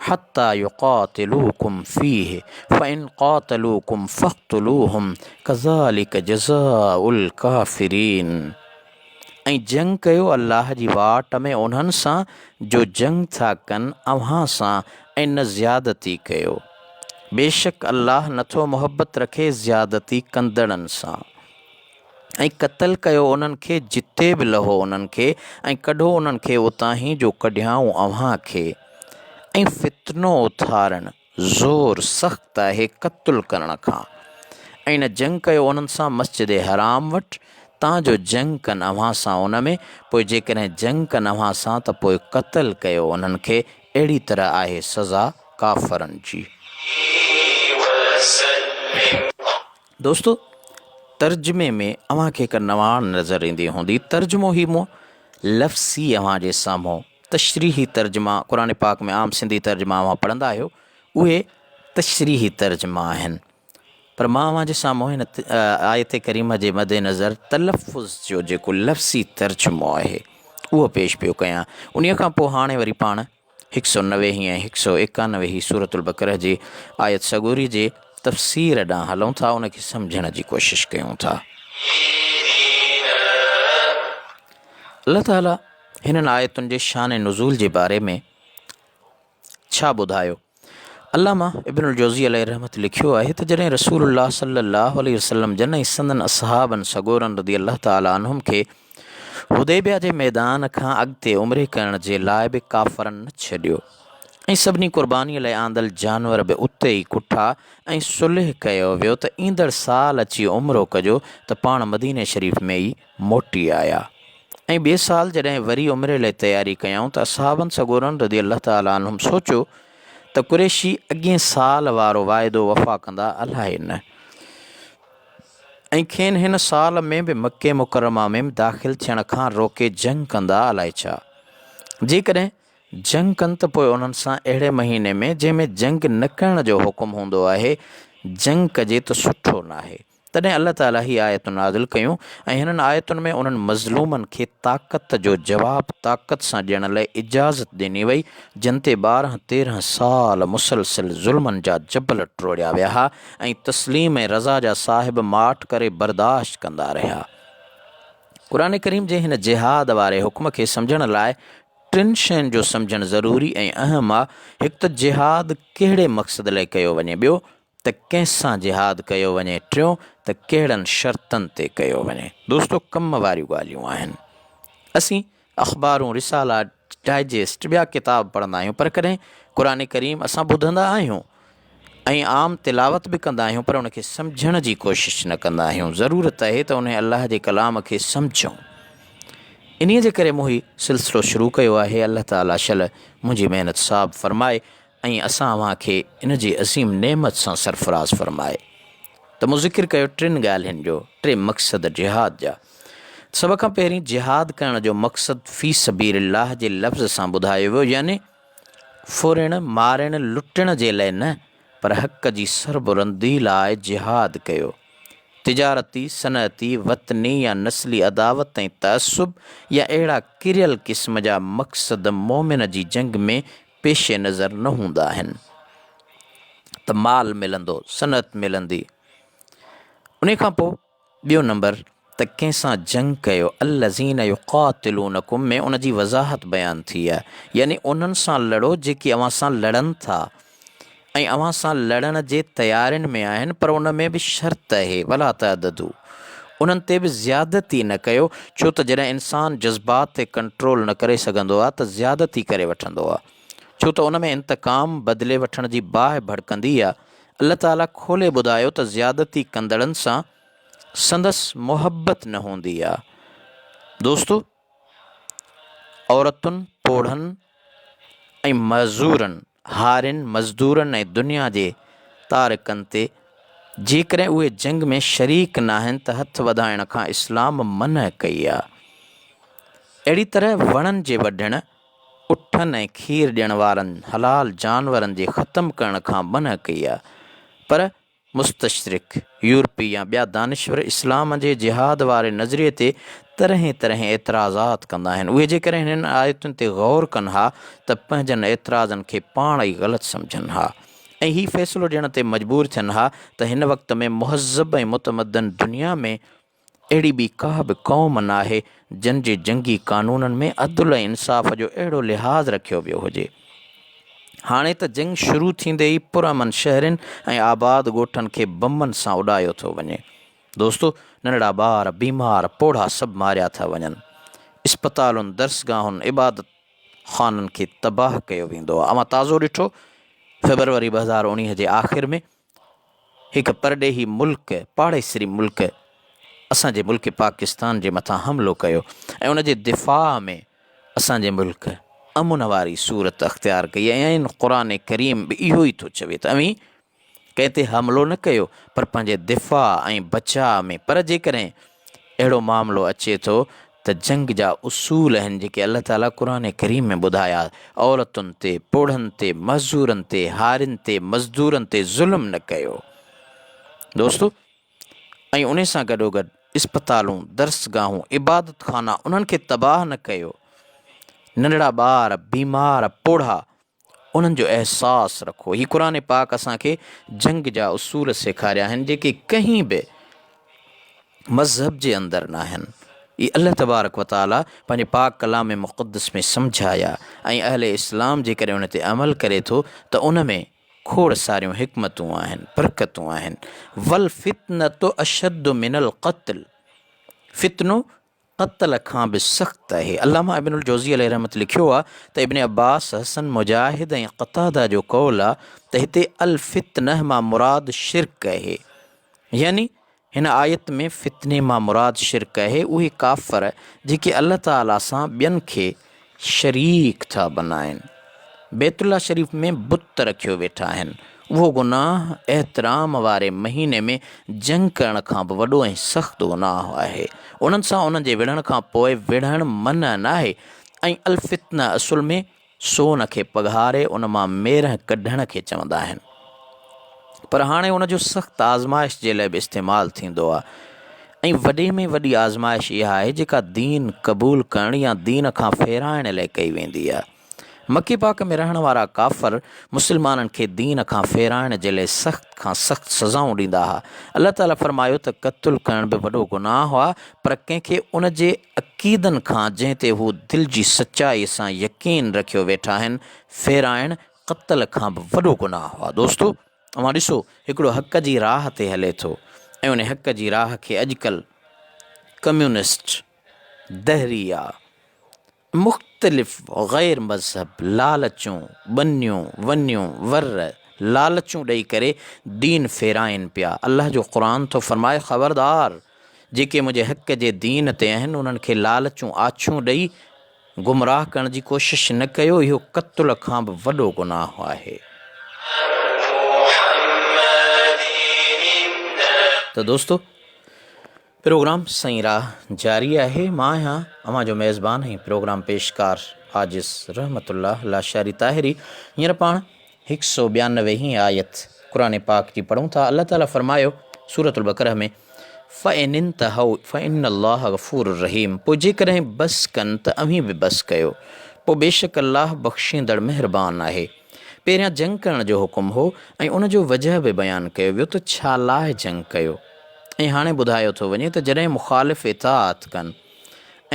حتى يقاتلوكم فيه فإن قاتلوكم فاقتلوهم كذلك جزاء الڪافرين ۽ جنگ ڪيو الله جي واٽ ۾ انهن سان جو جنگ ٿا ڪن اوهان سان ۽ نه زيادتي ڪيو بيشڪ الله نٿو محبت رکي زيادتي ڪندڙن سان. ۽ قتل ڪيو انهن کي جتي به لهو انهن کي ۽ ڪڍو انهن کي اتاهين جو ڪڍيائون اوهان کي ۽ فتنو اٿارڻ زور سخت آهي قتل ڪرڻ کان ۽ نه جنگ ڪيو انهن سان مسجد حرام وٽ تان جو جنگ ڪن اوهان سان ان ۾ پوء جيڪڏهن جنگ ڪن اوهان سان ته پوء قتل ڪيو انهن کي اهڙي طرح آهي سزا ڪافرن جي. دوستو! ترجمي ۾ اوهان کي هڪ نواڻ نظر ايندي هوندي. ترجمو هي مون لفظي اوهان جي سامهون تشريحي ترجما قرآن پاڪ ۾ عام سنڌي ترجما اوهان پڙهندا آهيو اهي تشريحي ترجما آهن پر مان اوهان جي سامهون هن آيت ڪريمه جي مد نظر تلفظ جو جيڪو لفظي ترجمو آهي اهو پيش پيو ڪيان انهي کان پوء هاڻي وري پاڻ هڪ سؤ 90 هين ۽ هڪ سؤ 91 هين سورة البقره جي آيت سڳوري جي تفسير ڏانهن هلون ٿا ان کي سمجهڻ جي ڪوشش ڪيون ٿا. الله تعالي هنن آيتن جي شان نزول جي باري ۾ ڇا ٻڌايو؟ علامه ابن الجوزي عليه الرحمت لکيو آهي ته جڏهن رسول الله صلي الله عليه وسلم جن ۽ سندن اصحابن سڳورن رضي الله تعالٰي عنهم کي حديبيه جي ميدان کان اڳتي عمري ڪرڻ جي لاء به ڪافرن نه ڇڏيو ۽ سڀني قربانيء لاء آندل جانور به اتي ئي ڪٺا ۽ صلح ڪيو ويو ته ايندڙ سال اچي عمرو ڪجو ته پاڻ مديني شريف ۾ ئي موٽي آيا ۽ ٻئي سال جڏهن وري عمري لاء تياري ڪيائون ته اصحابن سڳورن رضي الله تعالٰي عنهم سوچيو ته قريشي اڳئين سال وارو واعدو وفا ڪندا الائي نه ۽ کين هن سال ۾ به مڪي مڪرمه ۾ داخل ٿيڻ کان روڪي جنگ ڪندا الائي ڇا جيڪڏهن جنگ ڪن ته پوء انهن سان اهڙي مهيني ۾ جنهن ۾ جنگ نه ڪرڻ جو حڪم هوندو آهي جنگ ڪجي ته سٺو ناهي. تڏهن الله تعاليٰ هي آيتون نازل ڪيون ۽ هنن آيتن ۾ انهن مظلومن کي طاقت جو جواب طاقت سان ڏيڻ لاء اجازت ڏني وئي جن تي 12 13 سال مسلسل ظلمن جا جبل ٽوڙيا ويا ها ۽ تسليم ۽ رضا جا صاحب ماٺ ڪري برداشت ڪندا رهيا. قرآن ڪريم جي هن جهاد واري حڪم کي سمجهڻ لاء ٽن شين جو سمجهڻ ضروري ۽ اهم آ، هڪ ته جهاد ڪهڙي مقصد لاء ڪيو وڃي، ٻيو ته ڪنهن سان جهاد ڪيو وڃي، ٽيون ته ڪهڙن شرطن تي ڪيو وڃي. دوستو ڪم واريون ڳالهيون آهن. اسين اخبارون، رسالا، ڊائجسٽ، ٻيا ڪتاب پڙهندا آهيون پر ڪڏهن قرآن ڪريم اسان ٻڌندا آهيون ۽ عام تلاوت به ڪندا آهيون پر ان کي سمجهڻ جي ڪوشش نه ڪندا آهيون. ضرورت آهي ته انهي الله جي ڪلام کي سمجهون. انهي جي ڪري مون هي سلسلو شروع ڪيو آهي. الله تعالي شل منهنجي محنت ثاب فرمائي. ۽ اسان اوهان کي ان جي عظيم نعمت سان سرفراز فرمائي ته مون ذڪر ڪيو ٽن ڳالهين جو، ٽي مقصد جهاد جا. سڀ کان پهرين جهاد ڪرڻ جو مقصد في سبيل الله جي لفظ سان ٻڌايو ويو يعني ڦرڻ، مارڻ، لٽڻ جي لاء نه پر حق جي سربلندي لاء جهاد ڪيو. تجارتي، صنعتي، وطني يا نسلي عداوت ۽ تعصب يا اهڙا ڪريل قسم جا مقصد مومن جي جنگ ۾ پيش نظر نه هوندا آهن ته مال ملندو، صنعت ملندي. انهي کان پوء ٻيو نمبر ته ڪنهن سان جنگ ڪيو، الذين يقاتلونڪم ۾ ان جي وضاحت بيان ٿي آهي، يعني انهن سان لڙو جيڪي اوهان سان لڙن ٿا ۽ اوهان سان لڙڻ جي تيارين ۾ آهن پر ان ۾ به شرط آهي، ولا تعتدوا انهن تي به زيادتي نه ڪيو، ڇو ته جڏهن انسان جذبات تي ڪنٽرول نه ڪري سگهندو آهي ته زيادتي ڪري وٺندو آهي، ڇو ته ان ۾ انتقام، بدلي وٺڻ، جي باهه ڀڙڪندي آهي. الله تعاليٰ کولي ٻڌايو ته زيادتي ڪندڙن سان سندس محبت نه هوندي آهي. دوستو! عورتن، پوڙهن ۽ معذورن، هارين، مزدورن ۽ دنيا جي تارڪن تي جيڪڏهن اهي جنگ ۾ شريڪ ناهن ته هٿ وڌائڻ کان اسلام منع ڪئي آهي. اهڙي طرح وڻن جي وڍڻ، اٺن ۽ کير ڏيڻ وارن حلال جانورن جي ختم ڪرڻ کان منع ڪئي آهي. پر مستشرق، يورپي يا ٻيا دانشور اسلام جي جهاد واري نظريي تي طرحين طرحين اعتراضات ڪندا آهن. اهي جيڪڏهن هنن آيتن تي غور ڪن ها ته پنهنجن اعتراضن کي پاڻ ئي غلط سمجهن ها ۽ هي فيصلو ڏيڻ تي مجبور ٿين ها ته هن وقت ۾ مهذب ۽ متمدن دنيا ۾ اهڙي ٻي ڪا به قوم ناهي جن جي جنگي قانونن ۾ عدل ۽ انصاف جو اهڙو لحاظ رکيو ويو هجي. هاڻي ته جنگ شروع ٿيندي ئي پرامن شهرين ۽ آباد ڳوٺن کي بمن سان اڏايو ٿو وڃي. دوستو ننڍڙا ٻار، بيمار، پوڙها سڀ ماريا ٿا وڃن. اسپتالن، درسگاهن، عبادت خانن کي تباهه ڪيو ويندو آهي. اوهان تازو ڏٺو فيبروري 2019 جي آخر ۾ هڪ پرڏيهي ملڪ، پاڙيسري ملڪ اسان جي ملڪ پاڪستان جي مٿان حملو ڪيو ۽ ان جي دفاع ۾ اسان جي ملڪ امن واري صورت اختيار ڪئي ۽ عين قرآن ڪريم به اهو ئي ٿو چوي ته اوهين ڪنهن تي حملو نه ڪيو پر پنهنجي دفاع ۽ بچاء ۾ پر جيڪڏهن اهڙو معاملو اچي ٿو ته جنگ جا اصول آهن جيڪي الله تعاليٰ قرآن ڪريم ۾ ٻڌايا، عورتن تي، پوڙهن تي، معذورن تي، هارين تي، مزدورن تي ظلم نه ڪيو. دوستو! ۽ انهي سان گڏوگڏ اسپتالون، درسگاهون، عبادت خانا انهن کي تباهه نه ڪيو. ننڍڙا ٻار، بيمار، پوڙها انهن جو احساس رکو. هي قرآن پاڪ اسان کي جنگ جا اصول سيکاريا آهن جيڪي ڪنهن به مذهب جي اندر ناهن. اهي الله تبارڪ و تعالي پنهنجي پاڪ ڪلام مقدس ۾ سمجهايا ۽ اهل اسلام جيڪڏهن ان تي عمل ڪري ٿو ته ان ۾ کوڙ ساريون حڪمتون آهن، برڪتون آهن. والفتنة اشد من القتل فتنو قتل کان به سخت آهي. علامه ابن الجوزي عليه رحمت لکيو آهي ته ابن عباس، حسن، مجاهد ۽ قتاده جو قول آهي ته هتي الفتنه مان مراد شرڪ آهي. يعني هن آيت ۾ فتني مان مراد شرڪ آهي، اهي ڪافر جيڪي الله تعاليٰ سان ٻين کي شريڪ ٿا بنائين. بيت الله شريف ۾ بت رکيو ويٺا آهن. اهو گناهه احترام واري مهيني ۾ جنگ ڪرڻ کان به وڏو ۽ سخت گناهه آهي. انهن سان انهن جي وڙهڻ کان پوء وڙهڻ منع ناهي ۽ الفتنه اصل ۾ سون کي پگهاري ان مان ميرهن ڪڍڻ کي چوندا آهن. پر هاڻي ان جو سخت آزمائش جي لاء به استعمال ٿيندو آهي ۽ وڏي ۾ وڏي آزمائش اها آهي جيڪا دين قبول ڪرڻ يا دين کان ڦيرائڻ لاء ڪئي ويندي آهي. مڪي پاڪ ۾ رهڻ وارا ڪافر مسلمانن کي دين کان ڦيرائڻ جي لاء سخت کان سخت سزائون ڏيندا ها. الله تعالي فرمايو ته قتل ڪرڻ به وڏو گناهه آهي پر ڪنهن کي ان جي عقيدن کان جنهن تي هو دل جي سچائي سان يقين رکيو ويٺا آهن ڦيرائڻ قتل کان به وڏو گناهه آهي. دوستو اوهان ڏسو هڪڙو حق جي راهه تي هلي ٿو ۽ ان حق جي راهه کي اڄڪلهه ڪميونسٽ، دهريا، مختلف غير مذهب لالچون، ٻنيون، ونيون، ور، لالچون ڏئي ڪري دين ڦيرائين پيا. الله جو قرآن ٿو فرمائي خبردار! جيڪي منهنجي حق جي دين تي آهن انهن کي لالچون آڇون ڏئي گمراهه ڪرڻ جي ڪوشش نه ڪيو اهو قتل کان به وڏو گناهه آهي. ته دوستو پروگرام سائين راهه جاري آهي مان آهيان اوهان جو ميزبان ۽ پروگرام پيشڪار عاجز رحمت الله لاشاري طاهري هينئر پاڻ هڪ سو 92 هين آيت قرآن پاڪ جي پڙهون ٿا الله تعالي فرمايو سورة البقره ۾ فإن انتهوا فإن الله غفور رحيم پوء جيڪڏهن بس ڪن ته اوهين به بس ڪيو پوء بيشڪ الله بخشيندڙ مهربان آهي. پهريان جنگ ڪرڻ جو حڪم هو ۽ ان جو وجهه به بيان ڪيو ويو ته ڇا لاء جنگ ڪيو ۽ هاڻي ٻڌايو ٿو وڃي ته جڏهن مخالف اطاعت ڪن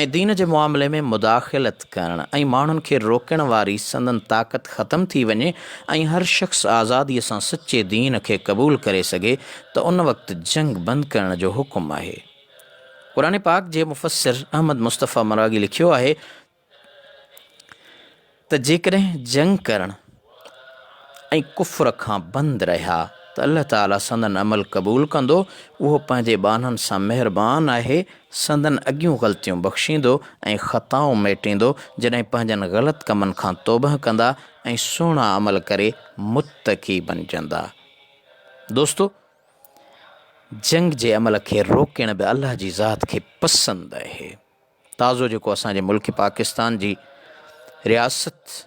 ۽ دين جي معاملي ۾ مداخلت ڪرڻ ۽ ماڻهن کي روڪڻ واري سندن طاقت ختم ٿي وڃي ۽ هر شخص آزاديء سان سچي دين کي قبول ڪري سگهي ته ان وقت جنگ بند ڪرڻ جو حڪم آهي. قرآن پاڪ جي مفسر احمد مصطفيٰ مراغي لکيو آهي ته جيڪڏهن جنگ ڪرڻ ۽ ڪفر کان بند رهيا ته الله تعاليٰ سندن عمل قبول ڪندو، اهو پنهنجي ٻانهن سان مهربان آهي، سندن اڳيون غلطيون بخشيندو ۽ خطائون ميٽيندو، جڏهن پنهنجن غلط ڪمن کان توبهه ڪندا ۽ سهڻا عمل ڪري متقي بنجندا. دوستو! جنگ جي عمل کي روڪڻ به الله جي ذات کي پسند آهي. تازو جيڪو اسان جي ملڪ پاڪستان جي رياست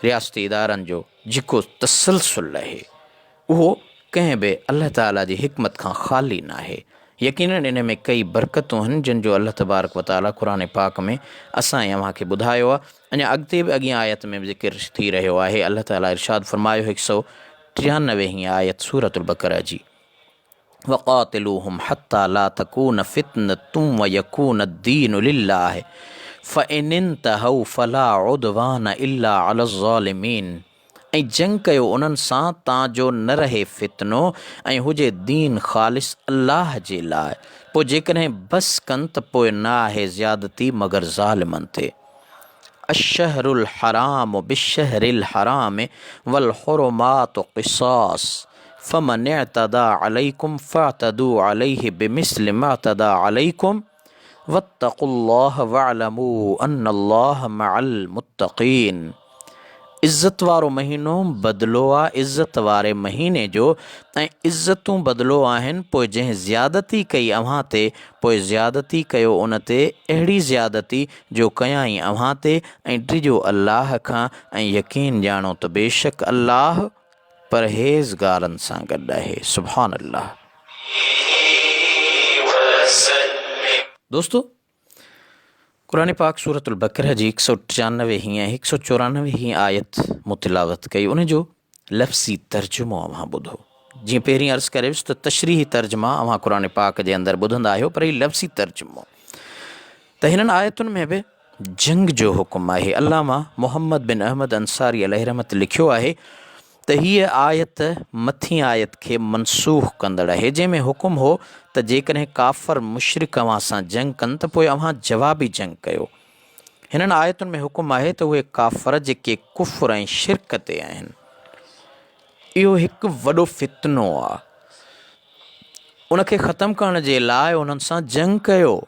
رياستي ادارن جو جيڪو تسلسل آهي اهو ڪنهن به الله تعاليٰ جي حڪمت کان خالي ناهي يقينن ان ۾ ڪئي برڪتون آهن جن جو الله تبارڪ وتعاليٰ قرآن پاڪ ۾ اسان ۽ اوهان کي ٻڌايو آهي اڃا اڳتي به اڳين آيت ۾ به ذڪر ٿي رهيو آهي الله تعاليٰ ارشاد فرمايو هڪ سو 93 هين آيت سورة البقره جي وقاتلوهم حتي لا تڪون فتنة ويڪون الدين لله فإن انتهوا فلا عدوان الا علي الظالمين ۽ جنگ ڪيو انهن سان تان جو نه رهي فتنو ۽ هجي دين خالص الله جي لاء پوء جيڪڏهن بس ڪن ته پوء نه آهي زيادتي مگر ظالمن تي. الشهر الحرام بالشهر الحرام والحرمات قصاص فمن اعتدي عليكم فاعتدوا عليه بمثل ما اعتدي عليكم واتقوا الله واعلموا ان الله مع المتقين عزت وارو مهينو بدلو آ عزت واري مهيني جو ۽ عزتون بدلو آهن پوء جنهن زيادتي ڪئي اوهان تي پوء زيادتي ڪيو ان تي اهڙي زيادتي جو ڪيائين اوهان تي ۽ ڊڄو الله کان ۽ يقين ڄاڻو ته بيشڪ الله پرهيزگارن سان گڏ آهي. سبحان الله. دوستو! قرآن پاڪ سورة البقره جي هڪ سؤ 93 هين ۽ هڪ سؤ 94 هين آيت مون تلاوت ڪئي ان جو لفظي ترجمو اوهان ٻڌو جيئن پهرين عرض ڪري ويس ته تشريحي ترجما اوهان قرآن پاڪ جي اندر ٻڌندا آهيو پر هي لفظي ترجمو ته هنن آيتن ۾ به جنگ جو حڪم آهي علامه محمد بن احمد انصاري عليه رحمت لکيو آهي ته هيء آيت مٿين آيت کي منسوخ ڪندڙ آهي، جنهن ۾ حڪم هو ته جيڪڏهن ڪافر مشرڪ اوهان سان جنگ ڪن ته پوء اوهان جوابي جنگ ڪيو. هنن آيتن ۾ حڪم آهي ته اهي ڪافر جيڪي ڪفر ۽ شرڪ تي آهن. اهو هڪ وڏو فتنو آهي. ان کي ختم ڪرڻ جي لاء انهن سان جنگ ڪيو.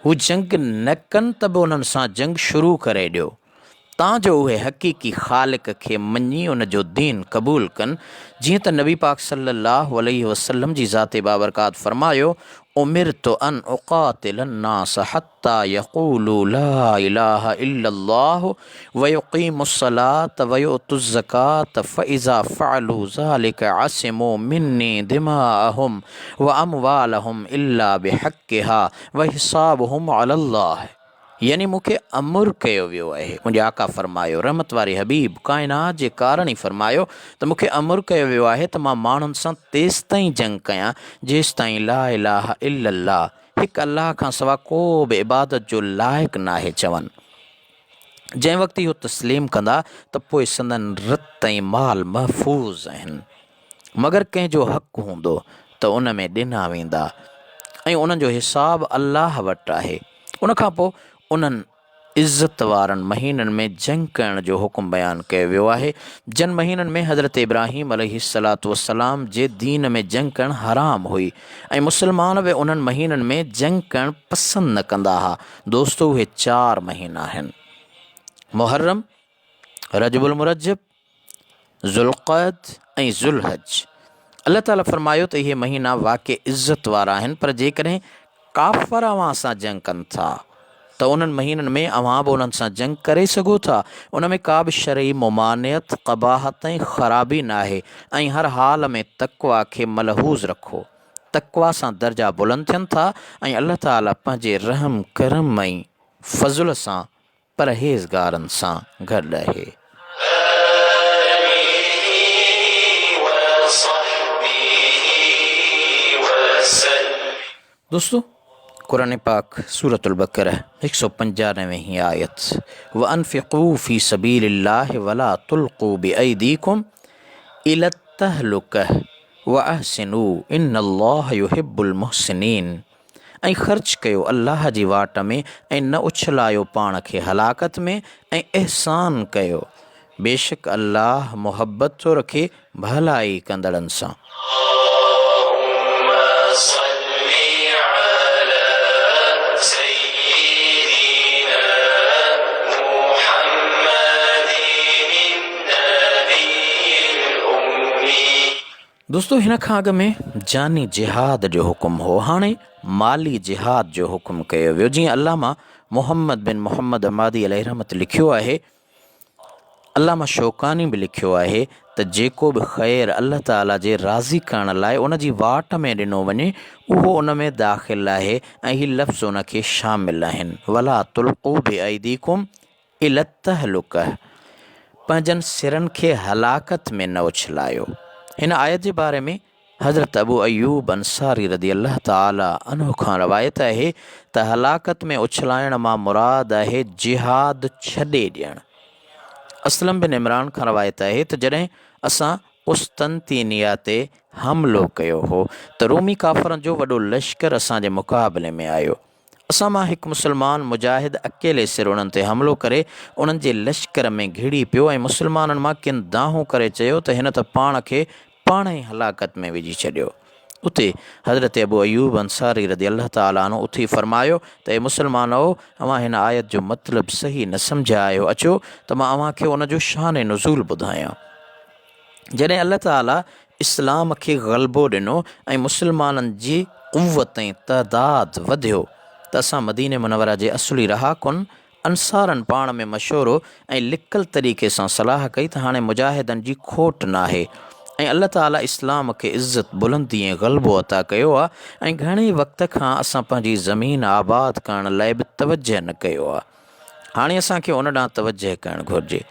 هو جنگ نه ڪن ته به انهن سان جنگ شروع ڪري ڏيو. تان جو اهي حقيقي خالق کي مڃي ان جو دين قبول ڪن، جيئن ته نبي پاڪ صلّي اللّٰه عليه وسلّم جي ذات بابرڪات فرمايو، امرت ان اقاتل الناس حتي يقولوا لا اله الا الله ويقيموا الصلاة ويؤتوا الزڪاة فاذا فعلوا ذلك عصموا مني دماءهم واموالهم الا بحقها وحسابهم علي الله. يعني مون کي امر ڪيو ويو آهي، منهنجي آقا فرمايو، رحمت واري حبيب ڪائنات جي ڪارڻ ئي فرمايو ته مون کي امر ڪيو ويو آهي ته مان ماڻهن سان تيستائين جنگ ڪيان جيستائين لا اله الا الله، هڪ الله کان سوا ڪو به عبادت جو لائق ناهي، چون. جنهن وقت اهو تسليم ڪندا ته پوء سندن رت ۽ مال محفوظ آهن. مگر ڪنهن جو حق هوندو ته ان ۾ ڏنا ويندا ۽ انهن جو حساب الله وٽ آهي. ان کان پوء انهن عزت وارن مهينن ۾ جنگ ڪرڻ جو حڪم بيان ڪيو ويو آهي، جن مهينن ۾ حضرت ابراهيم عليه الصلوة والسلام جي دين ۾ جنگ ڪرڻ حرام هئي ۽ مسلمان به انهن مهينن ۾ جنگ ڪرڻ پسند نه ڪندا ها. دوستو اهي چار مهينا آهن، محرم، رجب المرجب، ذوالقعد ۽ ذوالحج. الله تعاليٰ فرمايو ته اهي مهينا واقعي عزت وارا آهن پر جيڪڏهن ڪافر اوهان سان جنگ ڪن ٿا ته انهن مهينن ۾ اوهان به انهن سان جنگ ڪري سگهو ٿا ان ۾ ڪا به شرعي ممانعت، قباحت ۽ خرابي ناهي ۽ هر حال ۾ تقويٰ کي ملحوظ رکو. تقويٰ سان درجا بلند ٿين ٿا ۽ الله تعاليٰ پنهنجي رحم، ڪرم ۽ فضل سان پرهيزگارن سان گڏ آهي. دوستو قرآن پاڪ سورة البقره هڪ سؤ پنجانوي هين آيت وانفقوا في سبيل الله ولا تلقوا بايديكم الى التهلكه واحسنوا ان الله يحب المحسنين ۽ خرچ ڪيو الله جي واٽ ۾ ۽ نه اڇلايو پاڻ کي هلاڪت ۾ ۽ احسان ڪيو بيشڪ الله محبت ٿو رکي ڀلائي ڪندڙن سان. اللهم صل علي سيدنا محمد النبي الامي. دوستو هن کان اڳ ۾ جاني جهاد جو حڪم هو هاڻي مالي جهاد جو حڪم ڪيو ويو جيئن علامه محمد بن محمد عمادي عليه رحمت لکيو آهي علامه شوڪاني به لکيو آهي ته جيڪو به خير الله تعالي جي راضي ڪرڻ لاء ان جي واٽ ۾ ڏنو وڃي اهو ان ۾ داخل آهي ۽ هي لفظ ان کي شامل آهن ولا تلقو بايديڪم الي التهلڪه، پنهنجن سرن کي هلاڪت ۾ نه اڇلايو. هن آيت جي باري ۾ حضرت ابو ايوب انصاري رضي الله تعالٰي عنه کان روايت آهي ته هلاڪت ۾ اڇلائڻ مان مراد آهي جهاد ڇڏي ڏيڻ. اسلم بن عمران کان روايت آهي ته جڏهن اسان قسطنطينيه تي حملو ڪيو هو ته رومي ڪافرن جو وڏو لشڪر اسان جي مقابلي ۾ آيو. اسان مان هڪ مسلمان مجاهد اڪيلي سر انهن تي حملو ڪري انهن جي لشڪر ۾ گهڙي پيو ۽ مسلمانن مان ڪن دانهون ڪري چيو ته هن ته پاڻ کي پاڻ ئي هلاڪت ۾ وجهي ڇڏيو. اتي حضرت ابو ايوب انصاري رضي الله تعالٰي عنه اٿي فرمايو ته اي مسلمانؤ! اوهان هن آيت جو مطلب صحيح نه سمجهيا آهيو اچو ته مان اوهان کي ان جو شان نزول ٻڌايان. جڏهن الله تعاليٰ اسلام کي غلبو ڏنو ۽ مسلمانن جي قوت ۽ تعداد وڌيو ته اسان مديني منوره جي اصلي رهاڪن انصارن پاڻ ۾ مشورو ۽ لڪل طريقي سان صلاح ڪئي ته هاڻي مجاهدن جي کوٽ ناهي ۽ الله تعاليٰ اسلام کي عزت، بلندي ۽ غلبو عطا ڪيو آهي ۽ گهڻي وقت کان اسان پنهنجي زمين آباد ڪرڻ لاء به توجهه نه ڪيو آهي. هاڻي اسان کي ان ڏانهن توجهه ڪرڻ گهرجي.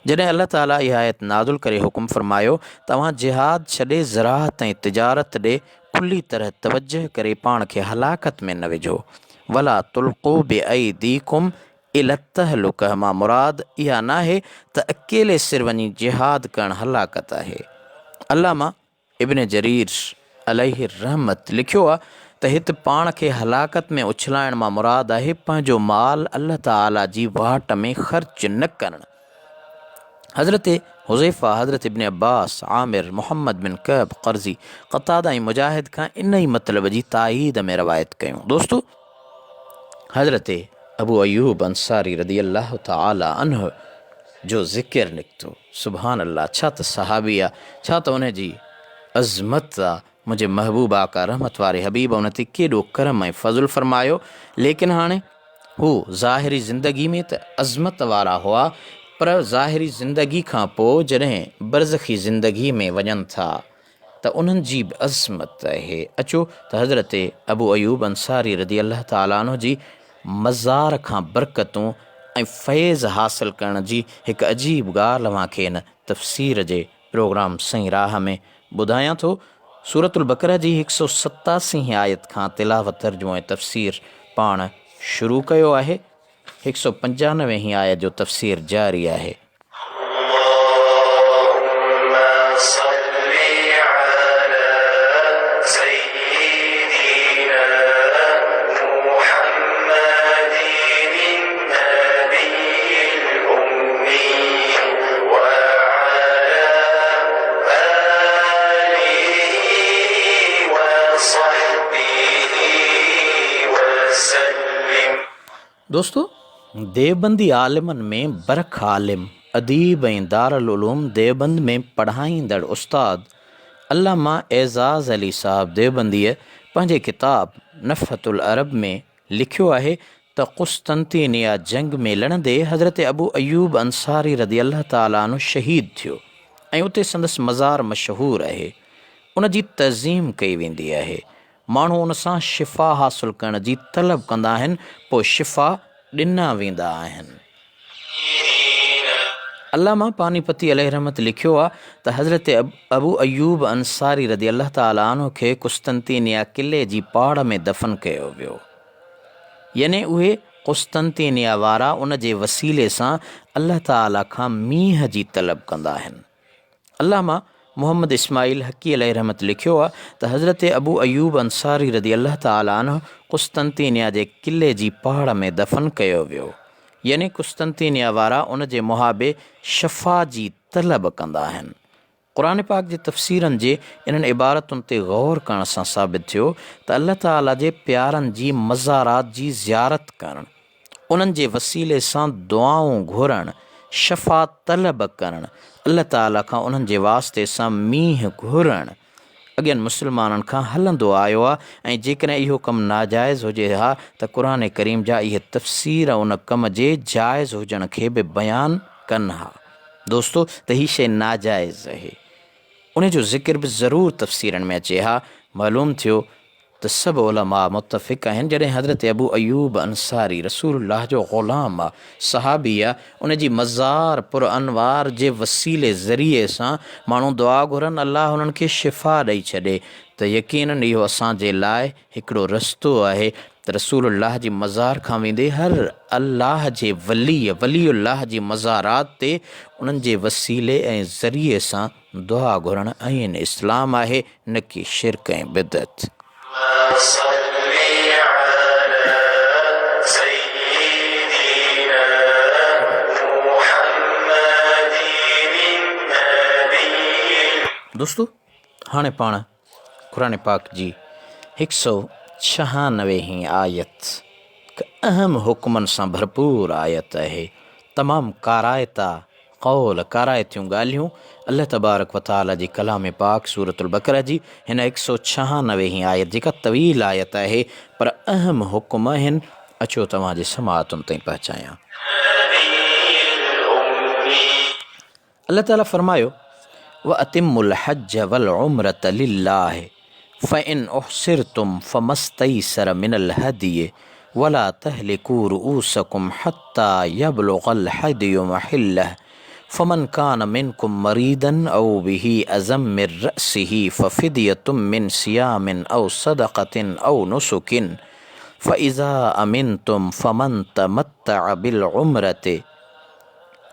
جڏهن الله تعاليٰ اها آيت نازل ڪري حڪم فرمايو ته اوهان جهاد ڇڏي زراعت ۽ تجارت ڏي کلي طرح توجهه ڪري پاڻ کي هلاڪت ۾ نه وجهو. ولا تلقوا بأيديڪم الي التهلڪه مان مراد اها ناهي ته اڪيلي سر وڃي جهاد ڪرڻ هلاڪت آهي. علامه ابن جرير عليه الرحمت لکيو آهي ته هت پاڻ کي هلاڪت ۾ اڇلائڻ مان مراد آهي پنهنجو مال الله تعاليٰ جي واٽ ۾ خرچ نه ڪرڻ. حضرت حذيفه، حضرت ابن عباس، عامر، محمد بن ڪعب قرظي، قتاده ۽ مجاهد کان ان ئي مطلب جي تائيد ۾ روايت ڪيون. دوستو! حضرت ابو ايوب انصاري رضي الله تعاليٰ عنه جو ذڪر نڪتو. سبحان الله ڇا ته صحابي آ ڇا ته ان جي عظمت آ. منهنجي محبوب آقا رحمت واري حبيب ان تي ڪيڏو ڪرم ۽ فضل فرمايو، ليڪن هاڻي هو ظاهري زندگي ۾ ته عظمت وارا هئا پر ظاهري زندگي کان پوء جڏهن برزخي زندگي ۾ وڃن ٿا ته انهن جي به عظمت آهي. اچو ته حضرت ابو ايوب انصاري رضي الله تعالٰي عنه جي مزار کان برڪتون ۽ فيض حاصل ڪرڻ جي هڪ عجيب ڳالهه اوهان کي هن تفسير جي پروگرام سئين راهه ۾ ٻڌايان ٿو. سورة البقره جي هڪ سؤ 87 هين آيت کان تلاوت، ترجمو ۽ تفسير پاڻ شروع ڪيو آهي. هڪ سؤ 95 هين آيت جو تفسير جاري آهي. اللهم صل علي سيدنا محمد النبي الأمي وعلى آله وصحبه وسلم. دوستو! ديوبندي عالمن ۾ برک عالم، اديب ۽ دارالعلوم ديوبند ۾ پڙهائيندڙ استاد علامه اعزاز علي صاحب ديوبنديء پنهنجي ڪتاب نفحة العرب ۾ لکيو آهي ته قسطنطينيه جنگ ۾ لڙندي حضرت ابو ايوب انصاري رضي الله تعالٰي عنه شهيد ٿيو ۽ اتي سندس مزار مشهور آهي ان جي تعظيم ڪئي ويندي آهي. ماڻهو ان سان شفا حاصل ڪرڻ جي طلب ڪندا آهن، پوء شفا ڏنا ويندا آهن. علامه پانيپتي عليه رحمت لکيو آهي ته حضرت ابو ايوب انصاري رضي الله تعالٰي عنه کي قسطنطينيه قلعي جي پاڙ ۾ دفن ڪيو ويو. يعني اهي قسطنطينيه وارا ان جي وسيلي سان الله تعالٰي کان مينهن جي طلب ڪندا آهن. علامه محمد اسماعيل حقي عليه رحمت لکيو آهي ته حضرت ابو ايوب انصاري رضي الله تعالٰي عنه قسطنطينيه جي قلعي جي پهاڙ ۾ دفن ڪيو ويو. يعني قسطنطينيه وارا ان جي محابي شفا جي طلب ڪندا آهن. قرآن پاڪ جي تفسيرن جي انهن عبارتن تي غور ڪرڻ سان ثابت ٿيو ته الله تعالٰي جي پيارن جي مزارات جي زيارت ڪرڻ، انهن جي وسيلي سان دعائون گهرڻ، شفا طلب ڪرڻ، الله تعاليٰ کان انهن جي واسطي سان مينهن گهرڻ، اڳين مسلمانن کان هلندو آيو آهي ۽ جيڪڏهن اهو ڪم ناجائز هجي ها ته قرآن ڪريم جا اهي تفسير ان ڪم جي جائز هجڻ کي به بيان ڪن ها. دوستو ته هي شيء ناجائز اهي. ان جو ذڪر به ضرور تفسيرن ۾ اچي ها. معلوم ٿيو ته سڀ علماء متفق آهن جڏهن حضرت ابو ايوب انصاري رسول الله جو غلام آ، صحابي آ، ان جي مزار پر انوار جي وسيلي ذريعي سان ماڻهو دعا گهرن الله انهن کي شفا ڏئي ڇڏي ته يقيناً اهو اسان جي لاء هڪڙو رستو آهي ته رسول الله جي مزار کان ويندي هر الله جي ولي، ولي الله جي مزارات تي انهن جي وسيلي ۽ ذريعي سان دعا گهرڻ عين اسلام آهي نه ڪي شرڪ ۽ بدعت. صل علي سيدنا محمد النبي. دوستو هاڻي پاڻ قرآن پاڪ جي هڪ سؤ ڇهانوي هين آيت هڪ اهم حڪمن سان ڀرپور آيت آهي تمام ڪارائتا قول، ڪارائتيون ڳالهيون، الله تبارڪ و تعالي جي ڪلام پاڪ سورة البقره جي هن هڪ سؤ ڇهانوي هين آيت جيڪا طويل آيت آهي پر اهم حڪم آهن اچو توهان جي سماعتن تائين پهچايان. الله تعالي فرمايو، واتموا الحج والعمرة لله فإن احصرتم فما استيسر من الهدي ولا تهلكوا رؤوسكم حتى يبلغ الهدي محله فمن كان منكم مريضا أو به أذى من رأسه ففدية من صيام أو صدقة أو نسك فإذا أمنتم فمن تمتع بالعمرة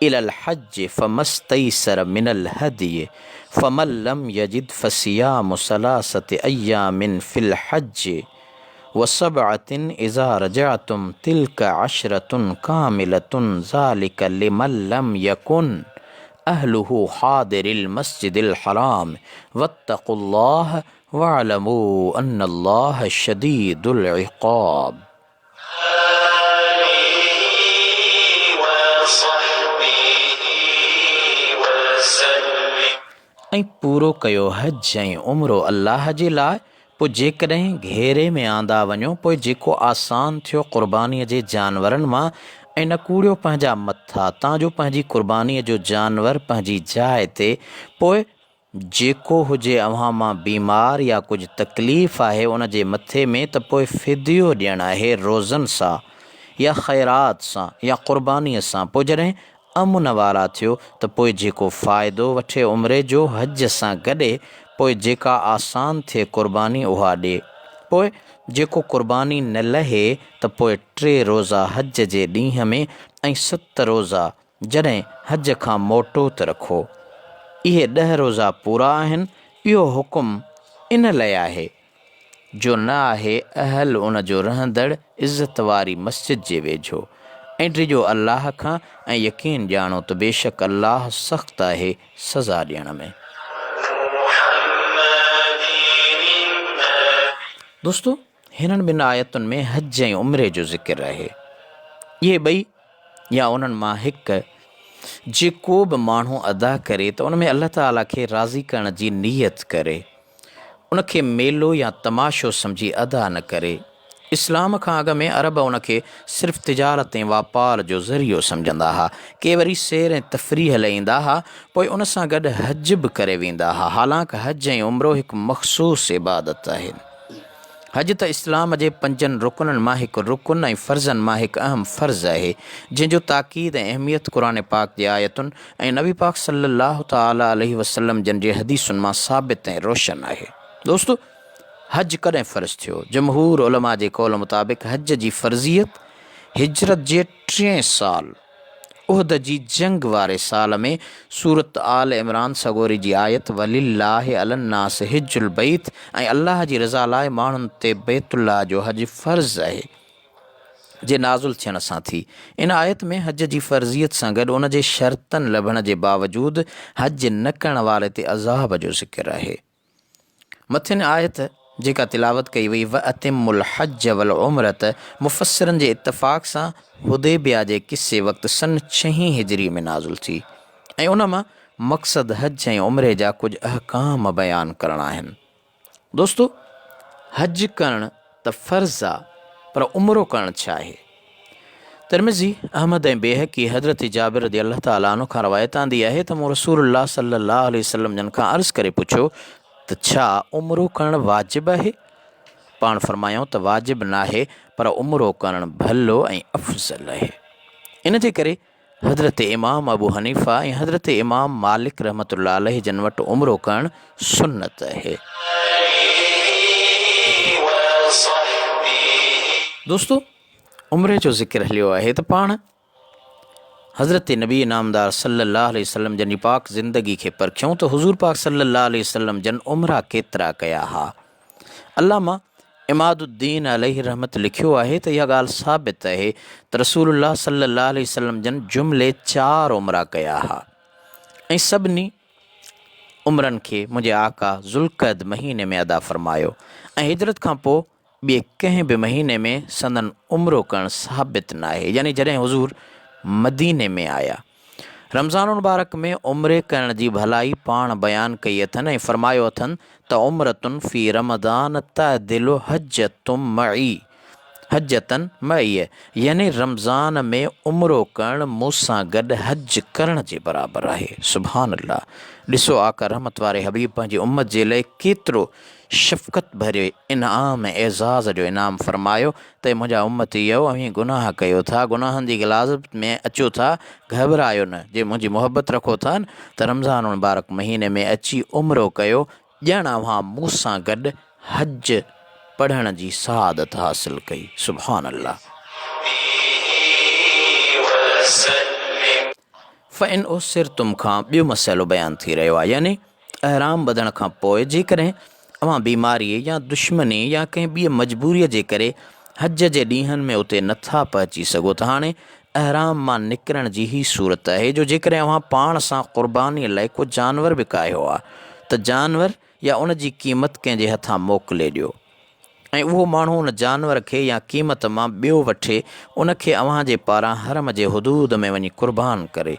الى الحج فما استيسر من الهدي فمن لم يجد فصيام ثلاثة ايام في الحج وسبعة اذا رجعتم تلك عشرة كاملة ذلك لمن لم يكن اهله حاضر المسجد الحرام واتقوا الله واعلموا ان الله شديد العقاب. ۽ ۽ پورو ڪيو حج ۽ عمرو الله جي لاء، پوء جيڪڏهن گهيري ۾ آندا وڃو پوء جيڪو آسان ٿيو قربانيء جي جانورن مان ۽ نه ڪوڙيو پنهنجا مٿا تان جو پنهنجي قربانيء جو جانور پنهنجي جاء تي پوء جيڪو هجي اوهان مان بيمار يا ڪجهه تڪليف آهي ان جي مٿي ۾ ته پوء فديو ڏيڻ آهي روزن سا يا خيرات سان يا قربانيء سان پوء جڏهن امن وارا ٿيو ته پوء جيڪو فائدو وٺي عمري جو حج سان گڏي پوء جيڪا آسان ٿئي قرباني اها ڏي پوء جيڪو قرباني نه لهي ته پوء ٽي روزا حج جي ڏينهن ۾ ۽ ست روزا جڏهن حج کان موٽو ته رکو اهي ڏهه روزا پورا آهن اهو حڪم ان لئه آهي جو نه آهي اهل ان جو رهندڙ عزت واري مسجد جي ويجهو ۽ ڊڄو الله کان ۽ يقين ڄاڻو ته بيشڪ الله سخت آهي سزا ڏيڻ ۾. دوستو هنن ٻن آيتن ۾ حج ۽ عمري جو ذڪر آهي. اهي ٻئي يا انهن مان هڪ جيڪو به ماڻهو ادا ڪري ته ان ۾ الله تعالي کي راضي ڪرڻ جي نيت ڪري. ان کي ميلو يا تماشو سمجهي ادا نه ڪري. اسلام کان اڳ ۾ عرب ان کي صرف تجارت ۽ واپار جو ذريعو سمجهندا ها. ڪي وري سير ۽ تفريح لئه ايندا ها، پوء ان سان گڏ حج به ڪري ويندا ها. حالانڪ حج ۽ عمرو هڪ مخصوص عبادت آهي. حج ته اسلام جي پنجن رڪنن مان هڪ رڪن ۽ فرضن مان هڪ اهم فرض آهي، جنهن جو تاڪيد ۽ اهميت قرآن پاڪ جي آيتن ۽ نبي پاڪ صلّي الله تعالٰي عليه وسلّم جن جي حديثن مان ثابت ۽ روشن آهي. دوستو! حج ڪڏهن فرض ٿيو؟ جمهور علماء جي قول مطابق حج جي فرضيت هجرت جي ٽئين سال، احد جي جنگ واري سال ۾ سورة آل عمران سڳوري جي آيت ولله علي الناس حج البيت ۽ الله جي رضا لاء ماڻهن تي بيت الله جو حج فرض آهي جي نازل ٿيڻ سان ٿي. ان آيت ۾ حج جي فرضيت سان گڏ ان جي شرطن لڀڻ جي باوجود حج نه ڪرڻ واري تي عذاب جو ذڪر آهي. مٿين آيت جيڪا تلاوت ڪئي وئي واتموا الحج والعمرة مفسرن جي اتفاق سان حديبيه جي قصي وقت سن ڇهين هجري ۾ نازل ٿي ۽ ان مان مقصد حج ۽ عمري جا ڪجهه احڪام بيان ڪرڻ آهن. دوستو حج ڪرڻ ته فرض آ پر عمرو ڪرڻ ڇا آهي؟ ترمذي، احمد ۽ بيهقي حضرت جابر رضي الله تعالٰي عنه کان روايت آندي آهي ته مون رسول الله صلي الله عليه وسلم جن کان عرض ڪري پڇيو ته ڇا عمرو ڪرڻ واجب آهي؟ پاڻ فرمايائون ته واجب ناهي پر عمرو ڪرڻ ڀلو ۽ افضل آهي. ان جي ڪري حضرت امام ابو حنيفه ۽ حضرت امام مالڪ رحمة الله عليه جن وٽ عمرو ڪرڻ سنت آهي. دوستو! عمري جو ذڪر هليو آهي ته پاڻ حضرت نبي نامدار صلي الله عليه وسلم جن جي پاڪ زندگي کي پرکيون ته حضور پاڪ صلي الله عليه وسلم جن عمرا ڪيترا ڪيا ها. علامه عماد الدين عليه رحمت لکيو آهي ته اها ڳالهه ثابت آهي ته رسول الله صلي الله عليه وسلم جن جملي چار عمرا ڪيا ها ۽ سڀني عمرن کي منهنجي آقا ذوالقعد مهيني ۾ ادا فرمايو ۽ هجرت کان پوء ٻئي ڪنهن به مهيني ۾ سندن عمرو ڪرڻ ثابت ناهي يعني جڏهن حضور مديني ۾ آيا. رمضان المبارڪ ۾ عمري ڪرڻ جي ڀلائي پاڻ بيان ڪئي اٿن ۽ فرمايو اٿن ته عمرة في رمضان تعدل حجة معي حجة معي يعني رمضان ۾ عمرو ڪرڻ مون سان گڏ حج ڪرڻ جي برابر آهي. سبحان الله ڏسو آقا رحمت واري حبيب پنهنجي امت جي لئه ڪيترو شفقت ڀريي انعام ۽ اعزاز جو انعام فرمايو ته اي منهنجا امتيؤ! اوهين گناهه ڪيو ٿا، گناهن جي غلاظت ۾ اچو ٿا، گهٻرايو نه، جي منهنجي محبت رکو ٿا ته رمضان المبارڪ مهيني ۾ اچي عمرو ڪيو، ڄڻ اوهان مون سان گڏ حج پڙهڻ جي سعادت حاصل ڪئي. سبحان الله. فإن احصرتم کان ٻيو مسئلو بيان ٿي رهيو آهي يعني احرام ٻڌڻ کان پوء جيڪڏهن اوهان بيماريء يا دشمني يا ڪنهن ٻيء مجبوريء جي ڪري حج جي ڏينهن ۾ اتي نٿا پهچي سگهو ته هاڻي احرام مان نڪرڻ جي هي صورت آهي جو جيڪڏهن اوهان پاڻ سان قربانيء لاء ڪو جانور به ڪاهيو آهي ته جانور يا ان جي قيمت ڪنهن جي هٿان موڪلي ڏيو ۽ اهو ماڻهو ان جانور کي يا قيمت مان ٻيو وٺي ان کي اوهان جي پاران حرم جي حدود ۾ وڃي قربان ڪري.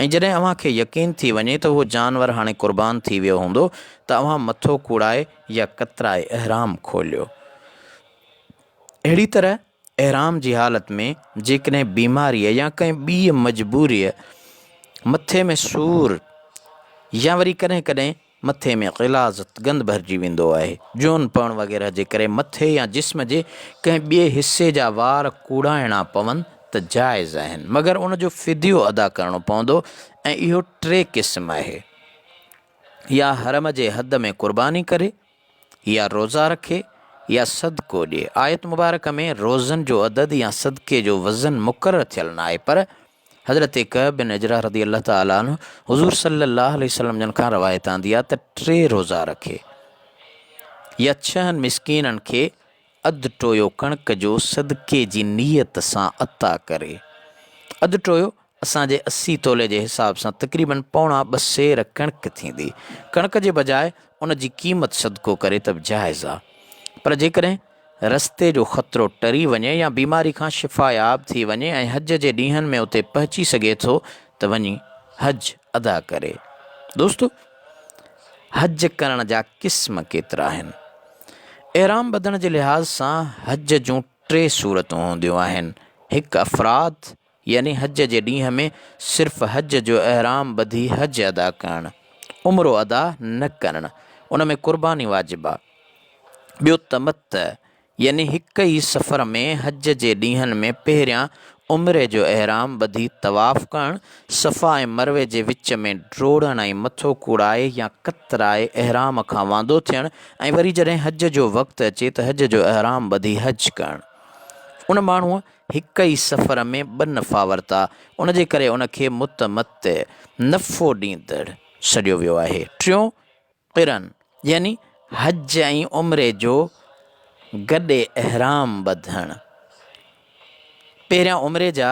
۽ جڏهن اوهان کي يقين ٿي وڃي ته اهو جانور هاڻي قربان ٿي ويو هوندو ته اوهان مٿو ڪوڙائي يا ڪترائي احرام کوليو. اهڙي طرح احرام جي حالت ۾ جيڪڏهن بيماريء يا ڪنهن ٻيء مجبوريء، مٿي ۾ سور يا وري ڪڏهن ڪڏهن مٿي ۾ غلاظت، گند ڀرجي ويندو آهي، جون پوڻ وغيره جي ڪري مٿي يا جسم جي ڪنهن ٻئي حصي جا وار ڪوڙائڻا پون ته جائز آهن، مگر ان جو فديو ادا ڪرڻو پوندو ۽ اهو ٽي قسم آهي، يا حرم جي حد ۾ قرباني ڪري، يا روزا رکي يا صدقو ڏئي. آيت مبارڪ ۾ روزن جو عدد يا صدقي جو وزن مقرر ٿيل ناهي پر حضرت ڪعب بن عجره رضي الله تعالٰي عنه حضور صلي الله عليه وسلم جن کان روايت آندي آهي ته ٽي روزا رکي يا ڇهن مسڪينن کي اڌ ٽويو ڪڻڪ جو صدقي جي نيت سان عطا ڪري. اڌ ٽويو اسان جي 80 تولي جي حساب سان تقريباً پوڻا ٻه سير ڪڻڪ ٿيندي. ڪڻڪ جي بجاء ان جي قيمت صدقو ڪري ته به جائز آ. پر جيڪڏهن رستي جو خطرو ٽري وڃي يا بيماري کان شفاياب ٿي وڃي ۽ حج جي ڏينهن ۾ اتي پهچي سگهي ٿو ته وڃي حج ادا ڪري. دوستو! حج ڪرڻ جا قسم ڪيترا آهن؟ احرام ٻڌڻ جي لحاظ سان حج جون ٽي صورتون هونديون آهن، هڪ افراد يعني حج جي ڏينهن ۾ صرف حج جو احرام ٻڌي حج ادا ڪرڻ، عمرو ادا نه ڪرڻ، ان ۾ قرباني واجب آ. ٻيو تمتع يعني هڪ ئي سفر ۾ حج جي ڏينهن ۾ پهريان عمري جو احرام ٻڌي طواف ڪرڻ، صفا ۽ مروي جي وچ ۾ ڊوڙڻ ۽ مٿو ڪوڙائي يا ڪترائي احرام کان واندو ٿيڻ ۽ وري جڏهن حج جو وقت اچي ته حج جو احرام ٻڌي حج ڪرڻ. ان ماڻهوء هڪ ئي سفر ۾ ٻه نفعا ورتا، ان جي ڪري ان کي متمتع، نفعو ڏيندڙ، سڏيو ويو آهي. ٽيون قرن يعني حج ۽ عمري جو گڏي احرام ٻڌڻ، پهريان عمري جا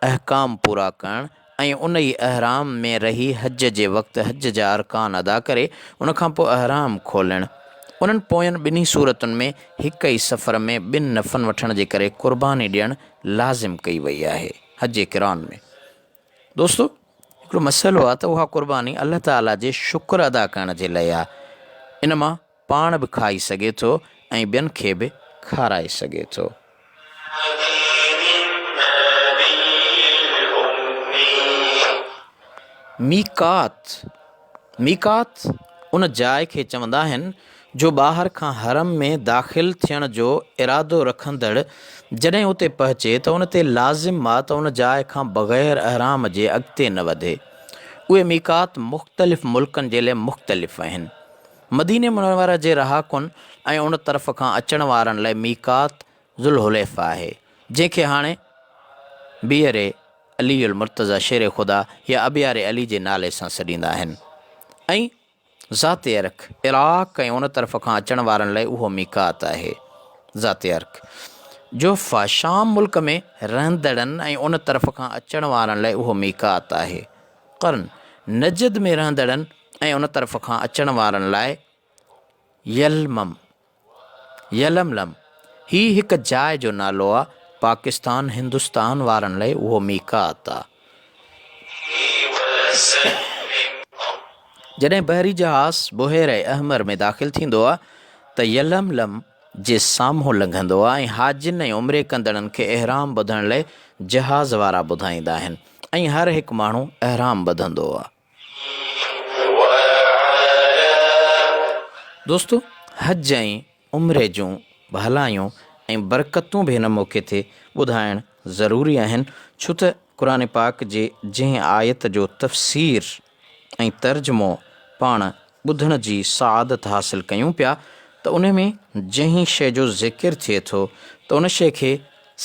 احڪام پورا ڪرڻ ۽ ان ئي احرام ۾ رهي حج جي وقت حج جا ارڪان ادا ڪري ان کان پوء احرام کولڻ. انهن پوين ٻنهي صورتن ۾ هڪ ئي سفر ۾ ٻن نفعن وٺڻ جي ڪري قرباني ڏيڻ لازم ڪئي وئي آهي حج قران ۾. دوستو! هڪڙو مسئلو آهي ته اها قرباني الله تعاليٰ جي شڪر ادا ڪرڻ جي لئه آهي. ان مان پاڻ به کائي سگهي ٿو ۽ ٻين کي به کارائي سگهي ٿو. ميقات، ميقات ان جاء کي چوندا آهن جو ٻاهر کان حرم ۾ داخل ٿيڻ جو ارادو رکندڙ جڏهن اتي پهچي ته ان تي لازم آ ته ان جاء کان بغير احرام جي اڳتي نه وڌي. اهي ميقات مختلف ملڪن جي لئه مختلف آهن. مديني منوره جي رهاڪن ۽ ان طرف کان اچڻ وارن لئه ميقات ذوالحليفه آهي، جنهن کي هاڻي بيئر علي المرتضيٰ شير خدا يا ابيار علي جي نالي سان سڏيندا آهن ۽ ذات عرق، عراق ۽ ان طرف کان اچڻ وارن لاء اهو ميقات آهي. ذات عرق، جحفه، شام ملڪ ۾ رهندڙن ۽ ان طرف کان اچڻ وارن لاء اهو ميقات آهي. قرن، نجد ۾ رهندڙن ۽ ان طرف کان اچڻ وارن لاء يلمم، يلملم، هي هڪ جاء جو نالو آ، پاڪستان هندستان وارن لئه اهو ميقات آ. جڏهن بحري جهاز بحيره احمر ۾ داخل ٿيندو آ ته يلملم جي سامهون لنگهندو آ ۽ حاجين ۽ عمري ڪندڙن کي احرام ٻڌڻ لئه جهاز وارا ٻڌائيندا آهن ۽ هر هڪ ماڻهو احرام ٻڌندو آ. دوستو! حج ۽ عمري جون ڀلايون ۽ برڪتون به هن موقعي تي ٻڌائڻ ضروري آهن، ڇو ته قرآن پاڪ جي جنهن آيت جو تفسير ۽ ترجمو پاڻ ٻڌڻ جي سعادت حاصل ڪيون پيا ته ان ۾ جنهن شيء جو ذڪر ٿئي ٿو ته ان شيء کي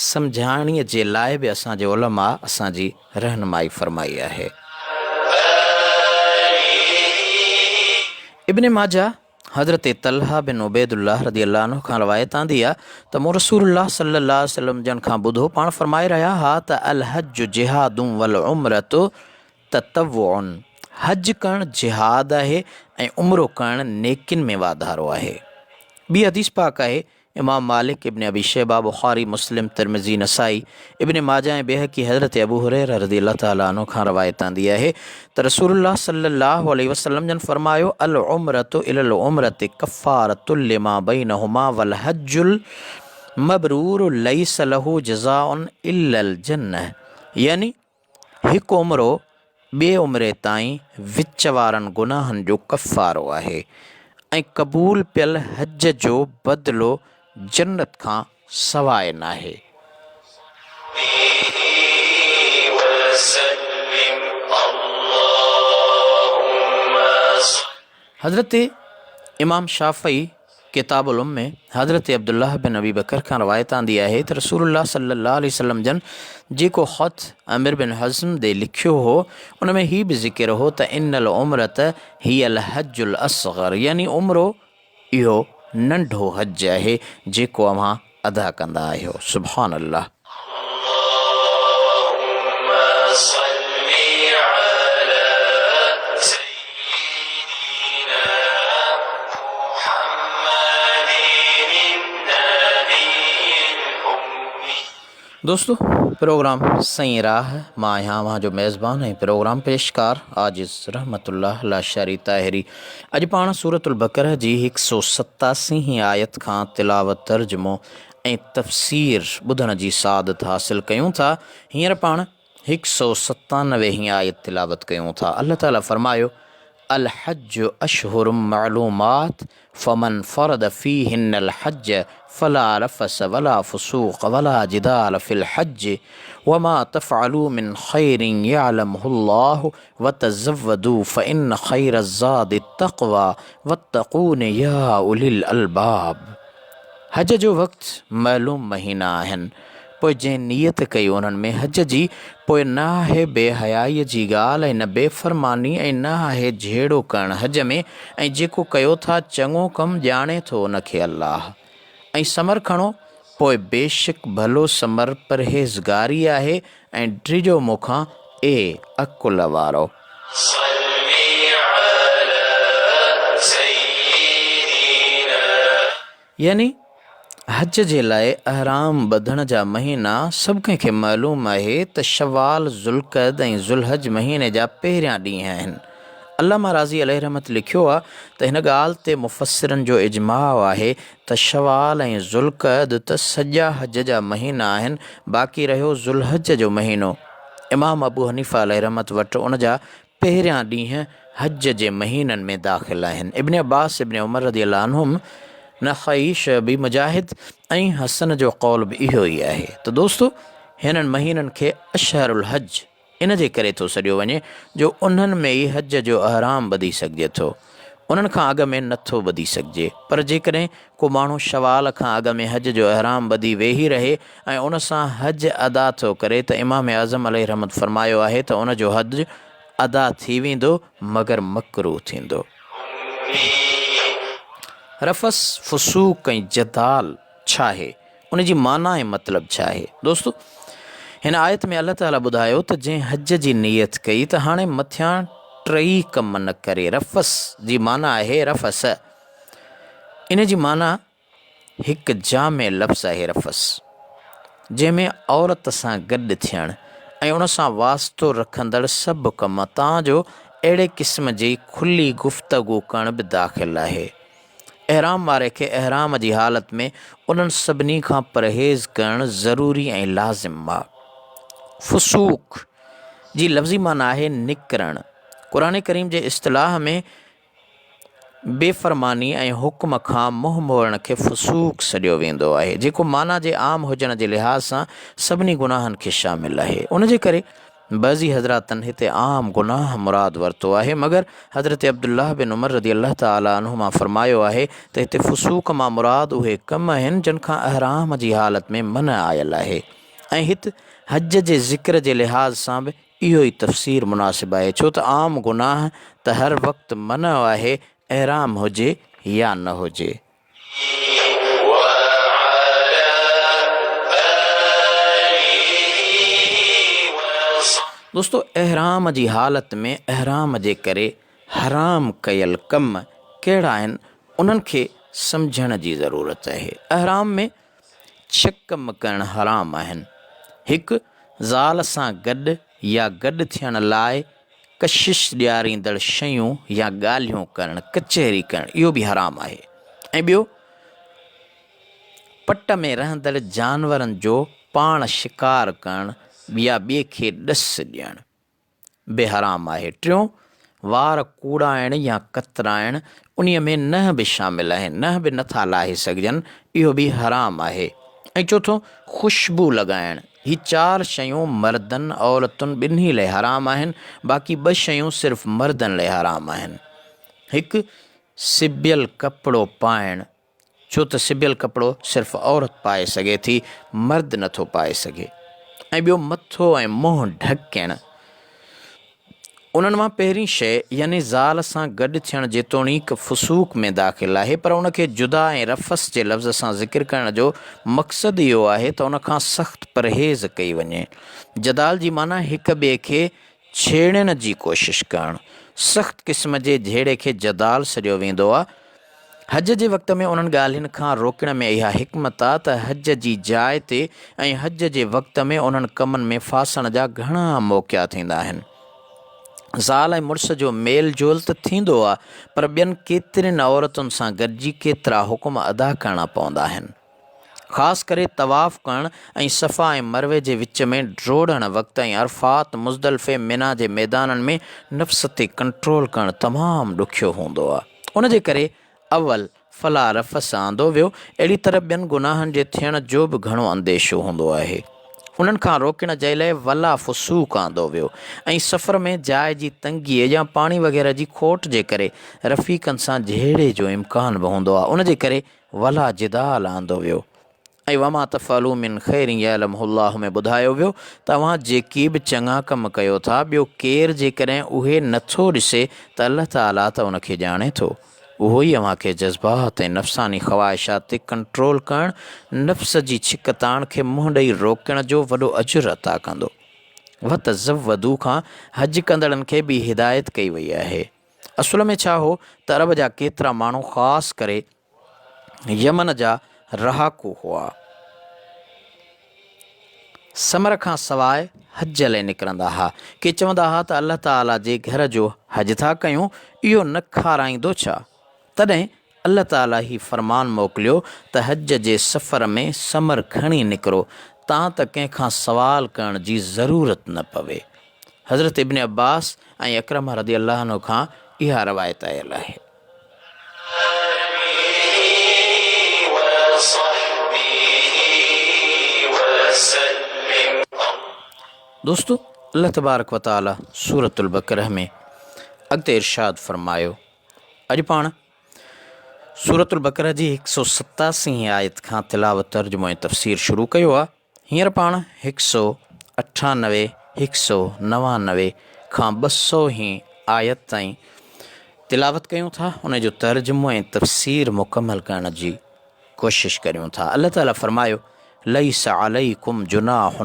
سمجهاڻيء جي لاء به اسان جي علماء اسان جي رهنمائي فرمائي آهي. ابن ماجه حضرت طلحه بن عبيد الله رضي الله عنه کان روايت آندي آ ته مون رسول الله صلي الله عليه وسلم جن کان ٻڌو پاڻ فرمائي رهيا ها ته الحج جهاد والعمرة تطوع حج ڪرڻ جهاد آهي ۽ عمرو ڪرڻ نيڪين ۾ واڌارو آهي. ٻي حديث پاڪ آهي. امام مالڪ، ابن ابي شيبه، بخاري، مسلم، ترمذي، نسائي، ابن ماجه ۽ بيهقي حضرت ابو هريره رضي الله تعالٰي عنه کان روايت آندي آهي ته رسول الله صلي الله عليه وسلم جن فرمايو، العمرة الي العمرة ڪفارة لما بينهما والحج المبرور ليس له جزاء الا الجنة يعني هڪ عمرو ٻئي عمري تائين وچ وارن گناهن جو ڪفارو آهي ۽ قبول پيل حج جو بدلو جنت کان سواء ناهي. حضرت امام شافعي ڪتاب الام ۾ حضرت عبدالله بن ابي بڪر کان روايت آندي آهي ته رسول الله صلي الله عليه وسلم جن جيڪو خط عامر بن حزم ڏي لکيو هو ان ۾ هي به ذڪر هو ته ان العمرة هي الحج الاصغر يعني عمرو اهو ننڍو حج آهي جيڪو اوهان ادا ڪندا آهيو سبحان الله. اللهم صل علي سيدنا محمد النبي الامي. دوستو پروگرام سئين راهه مان آهيان اوهان جو ميزبان ۽ پروگرام پيشڪار عاجز رحمت الله لاشاري طاهري اڄ پاڻ سورة البقره جي هڪ سو 87 هين آيت کان تلاوت ترجمو ۽ تفسير ٻڌڻ جي سعادت حاصل ڪيون ٿا. هينئر پاڻ هڪ سؤ 97 هين آيت تلاوت ڪيون ٿا. الله تعالي فرمايو، الحج اشهر معلومات فمن فرض فيهن الحج فلا رفث ولا فسوق ولا جدال في الحج وما تفعلوا من خير يعلمه الله وتزودوا فان خير الزاد التقوي واتقون يا اولي الالباب. حج جو وقت معلوم مهينا آهن، پوء جنهن نيت ڪئي انهن ۾ حج جي، پوء نه آهي بي حيائيء جي ڳالهه ۽ نه بي فرماني ۽ نه آهي جهيڙو ڪرڻ حج ۾ ۽ جيڪو ڪيو ٿا چڱو ڪم ڄاڻي ٿو ان کي الله. ۽ ثمر کڻو، پوء بيشڪ ڀلو ثمر پرهيزگاري آهي ۽ ڊڄو مون کان اي عقل وارؤ! صل علي سيدنا. يعني حج جي لاء احرام ٻڌڻ جا مهينا سڀ ڪنهن کي معلوم آهي ته شوال، ذوالقعد ۽ ذوالحج مهيني جا پهريان ڏينهن آهن. علامه رازي عليه رحمت لکيو آهي ته هن ڳالهه تي مفسرن جو اجماع آهي ته شوال ۽ ذوالقعد ته سڄا حج جا مهينا آهن، باقي رهيو ذوالحج جو مهينو. امام ابو حنيفه عليه رحمت وٽ ان جا پهريان ڏينهن حج جي مهينن ۾ داخل آهن. ابن عباس، ابن عمر رضي الله عنهم، نخعي، شعبي، مجاهد ۽ حسن جو قول به اهو ئي آهي ته دوستو! هنن مهينن کي اشهر الحج ان جي ڪري ٿو سڏيو وڃي جو انهن ۾ ئي حج جو احرام ٻڌي سگهجي ٿو. انهن کان اڳ ۾ نه ٿو ٻڌي سگهجي. پر جيڪڏهن ڪو ماڻهو شوال کان اڳ ۾ حج جو احرام ٻڌي ويهي رهي ۽ ان سان حج ادا ٿو ڪري ته امام اعظم عليه رحمت فرمايو آهي ته ان جو حج ادا ٿي ويندو مگر مڪروه ٿيندو. رفث، فسوق ۽ جدال ڇا آهي؟ ان جي معنيٰ ۽ مطلب ڇا آهي؟ دوستو! هن آيت ۾ الله تعاليٰ ٻڌايو ته جنهن حج جي نيت ڪئي ته هاڻي مٿيان ٽئي ڪم نه ڪري. رفث جي معنيٰ آهي رفث. ان جي معنيٰ هڪ جامع لفظ آهي رفث، جنهن ۾ عورت سان گڏ ٿيڻ ۽ ان سان واسطو رکندڙ سڀ ڪم تان جو اهڙي قسم جي کلي گفتگو ڪرڻ به داخل آهي. احرام واري کي احرام جي حالت ۾ انهن سڀني کان پرهيز ڪرڻ ضروري ۽ لازم آ. فسوق جي لفظي معنيٰ آهي نڪرڻ. قرآن ڪريم جي اصطلاح ۾ بي فرماني ۽ حڪم کان منهن موڙڻ کي فسوق سڏيو ويندو آهي، جيڪو معنيٰ جي عام هجڻ جي لحاظ سان سڀني گناهن کي شامل آهي. ان جي ڪري بعضي حضراتن هتي عام گناهه مراد ورتو آهي، مگر حضرت عبدالله بن عمر رضي الله تعالٰي عنهما فرمايو آهي ته هتي فسوق مان مراد اهي ڪم آهن جن کان احرام جي حالت ۾ منع آيل آهي ۽ هت حج جي ذڪر جي لحاظ سان به اهو ئي تفسير مناسب آهي ڇو ته عام گناهه ته هر وقت منع آهي احرام هجي يا نه هجي. دوستو احرام جي حالت ۾ احرام جي ڪري حرام ڪيل ڪم ڪهڙا آهن انهن کي سمجهڻ جي ضرورت آهي. احرام ۾ ڇهه ڪم ڪرڻ حرام آهن. هڪ، زال سان گڏ يا گڏ ٿيڻ لاء ڪشش ڏياريندڙ شيون يا ڳالهيون ڪرڻ، ڪچهري ڪرڻ، اهو به حرام آهي ۽ ٻيو پٽ ۾ رهندڙ جانورن جو پاڻ شڪار ڪرڻ يا ٻئي کي ڏس ڏيڻ. به حرام آهي. ٽيون، وار ڪوڙائڻ يا ڪترائڻ، انهيء ۾ ننهن به شامل آهن، ننهن به نٿا لاهي سگهجن، اهو به حرام آهي. ۽ چوٿون، خوشبو لڳائڻ. هي چار شيون مردن، عورتن ٻنهي لئه حرام آهن، باقي ٻه شيون صرف مردن لئه حرام آهن. هڪ، سبيل ڪپڙو پائڻ، ڇو ته سبيل ڪپڙو صرف عورت پائي سگهي ٿي، مرد نٿو پائي سگهي ۽ ٻيو مٿو ۽ منهن ڍڪڻ. انهن مان پهرين شيء يعني زال سان گڏ ٿيڻ جيتوڻيڪ فسوق ۾ داخل آهي پر ان کي جدا ۽ رفث جي لفظ سان ذڪر ڪرڻ جو مقصد اهو آهي ته ان کان سخت پرهيز ڪئي وڃي. جدال جي معنيٰ هڪ ٻئي کي ڇيڙڻ جي ڪوشش ڪرڻ. سخت قسم جي جهيڙي کي جدال سڏيو ويندو آ. حج جي وقت ۾ انهن ڳالهين کان روڪڻ ۾ اها حڪمت آ ته حج جي جاء تي ۽ حج جي وقت ۾ انهن ڪمن ۾ ڦاسڻ جا گهڻا موقعا ٿيندا آهن. زال ۽ مڙس جو ميل جول ته ٿيندو آ پر ٻين ڪيترين عورتن سان گڏجي ڪيترا حڪم ادا ڪرڻا پوندا آهن. خاص ڪري طواف ڪرڻ ۽ صفا ۽ مروي جي وچ ۾ ڊوڙڻ وقت ۽ عرفات، مزدلفي، منيٰ جي ميدانن ۾ نفس تي ڪنٽرول ڪرڻ تمام ڏکيو هوندو آهي. ان جي ڪري اول فلا رفث آندو ويو. اهڙي طرح ٻين گناهن جي ٿيڻ جو به گهڻو انديشو هوندو آهي. انهن کان روڪڻ جي لاء ولا فسوق آندو ويو ۽ سفر ۾ جاء جي تنگيء يا پاڻي وغيره جي کوٽ جي ڪري رفيقن سان جهيڙي جو امڪان به هوندو آهي. ان جي ڪري ولا جدال آندو ويو ۽ وما تفعلوا من خير يعلمه الله ۾ ٻڌايو ويو ته اوهان جيڪي به چڱا ڪم ڪيو ٿا ٻيو ڪير جيڪڏهن اهي نه ٿو ڏسي ته الله تعاليٰ ته ان کي ڄاڻي ٿو. اهو ئي اوهان کي جذبات ۽ نفساني خواهشات تي ڪنٽرول ڪرڻ، نفس جي ڇڪتاڻ کي منهن ڏئي روڪڻ جو وڏو اجر عطا ڪندو. وتزودوا کان حج ڪندڙن کي به هدايت ڪئي وئي آهي. اصل ۾ ڇا هو ته عرب جا ڪيترا ماڻهو خاص ڪري يمن جا رهاڪو هئا. سمر کان سواء حج لئه نڪرندا ها. ڪي چوندا ها ته الله تعاليٰ جي گهر جو حج ٿا ڪيون، اهو نه کارائيندو ڇا؟ تڏهن الله تعاليٰ هي فرمان موڪليو ته حج جي سفر ۾ سمر کڻي نڪرو تان ته ڪنهن کان سوال ڪرڻ جي ضرورت نه پوي. حضرت ابن عباس ۽ عڪرمه رضي الله عنه کان اها روايت آيل آهي. دوستو! الله تبارڪ و تعاليٰ سورة البقره ۾ اڳتي ارشاد فرمايو. اڄ پاڻ سورة البقره جي هڪ سو ستاسي هين آيت کان تلاوت، ترجمو ۽ تفسير شروع ڪيو آ. هينئر پاڻ هڪ سو اٺانوي، هڪ سو نوانوي کان ٻه سو هين آيت تائين تلاوت ڪيون ٿا، ان جو ترجمو ۽ تفسير مڪمل ڪرڻ جي ڪوشش ڪريون ٿا. الله تعالي فرمايو، ليس عليڪم جناح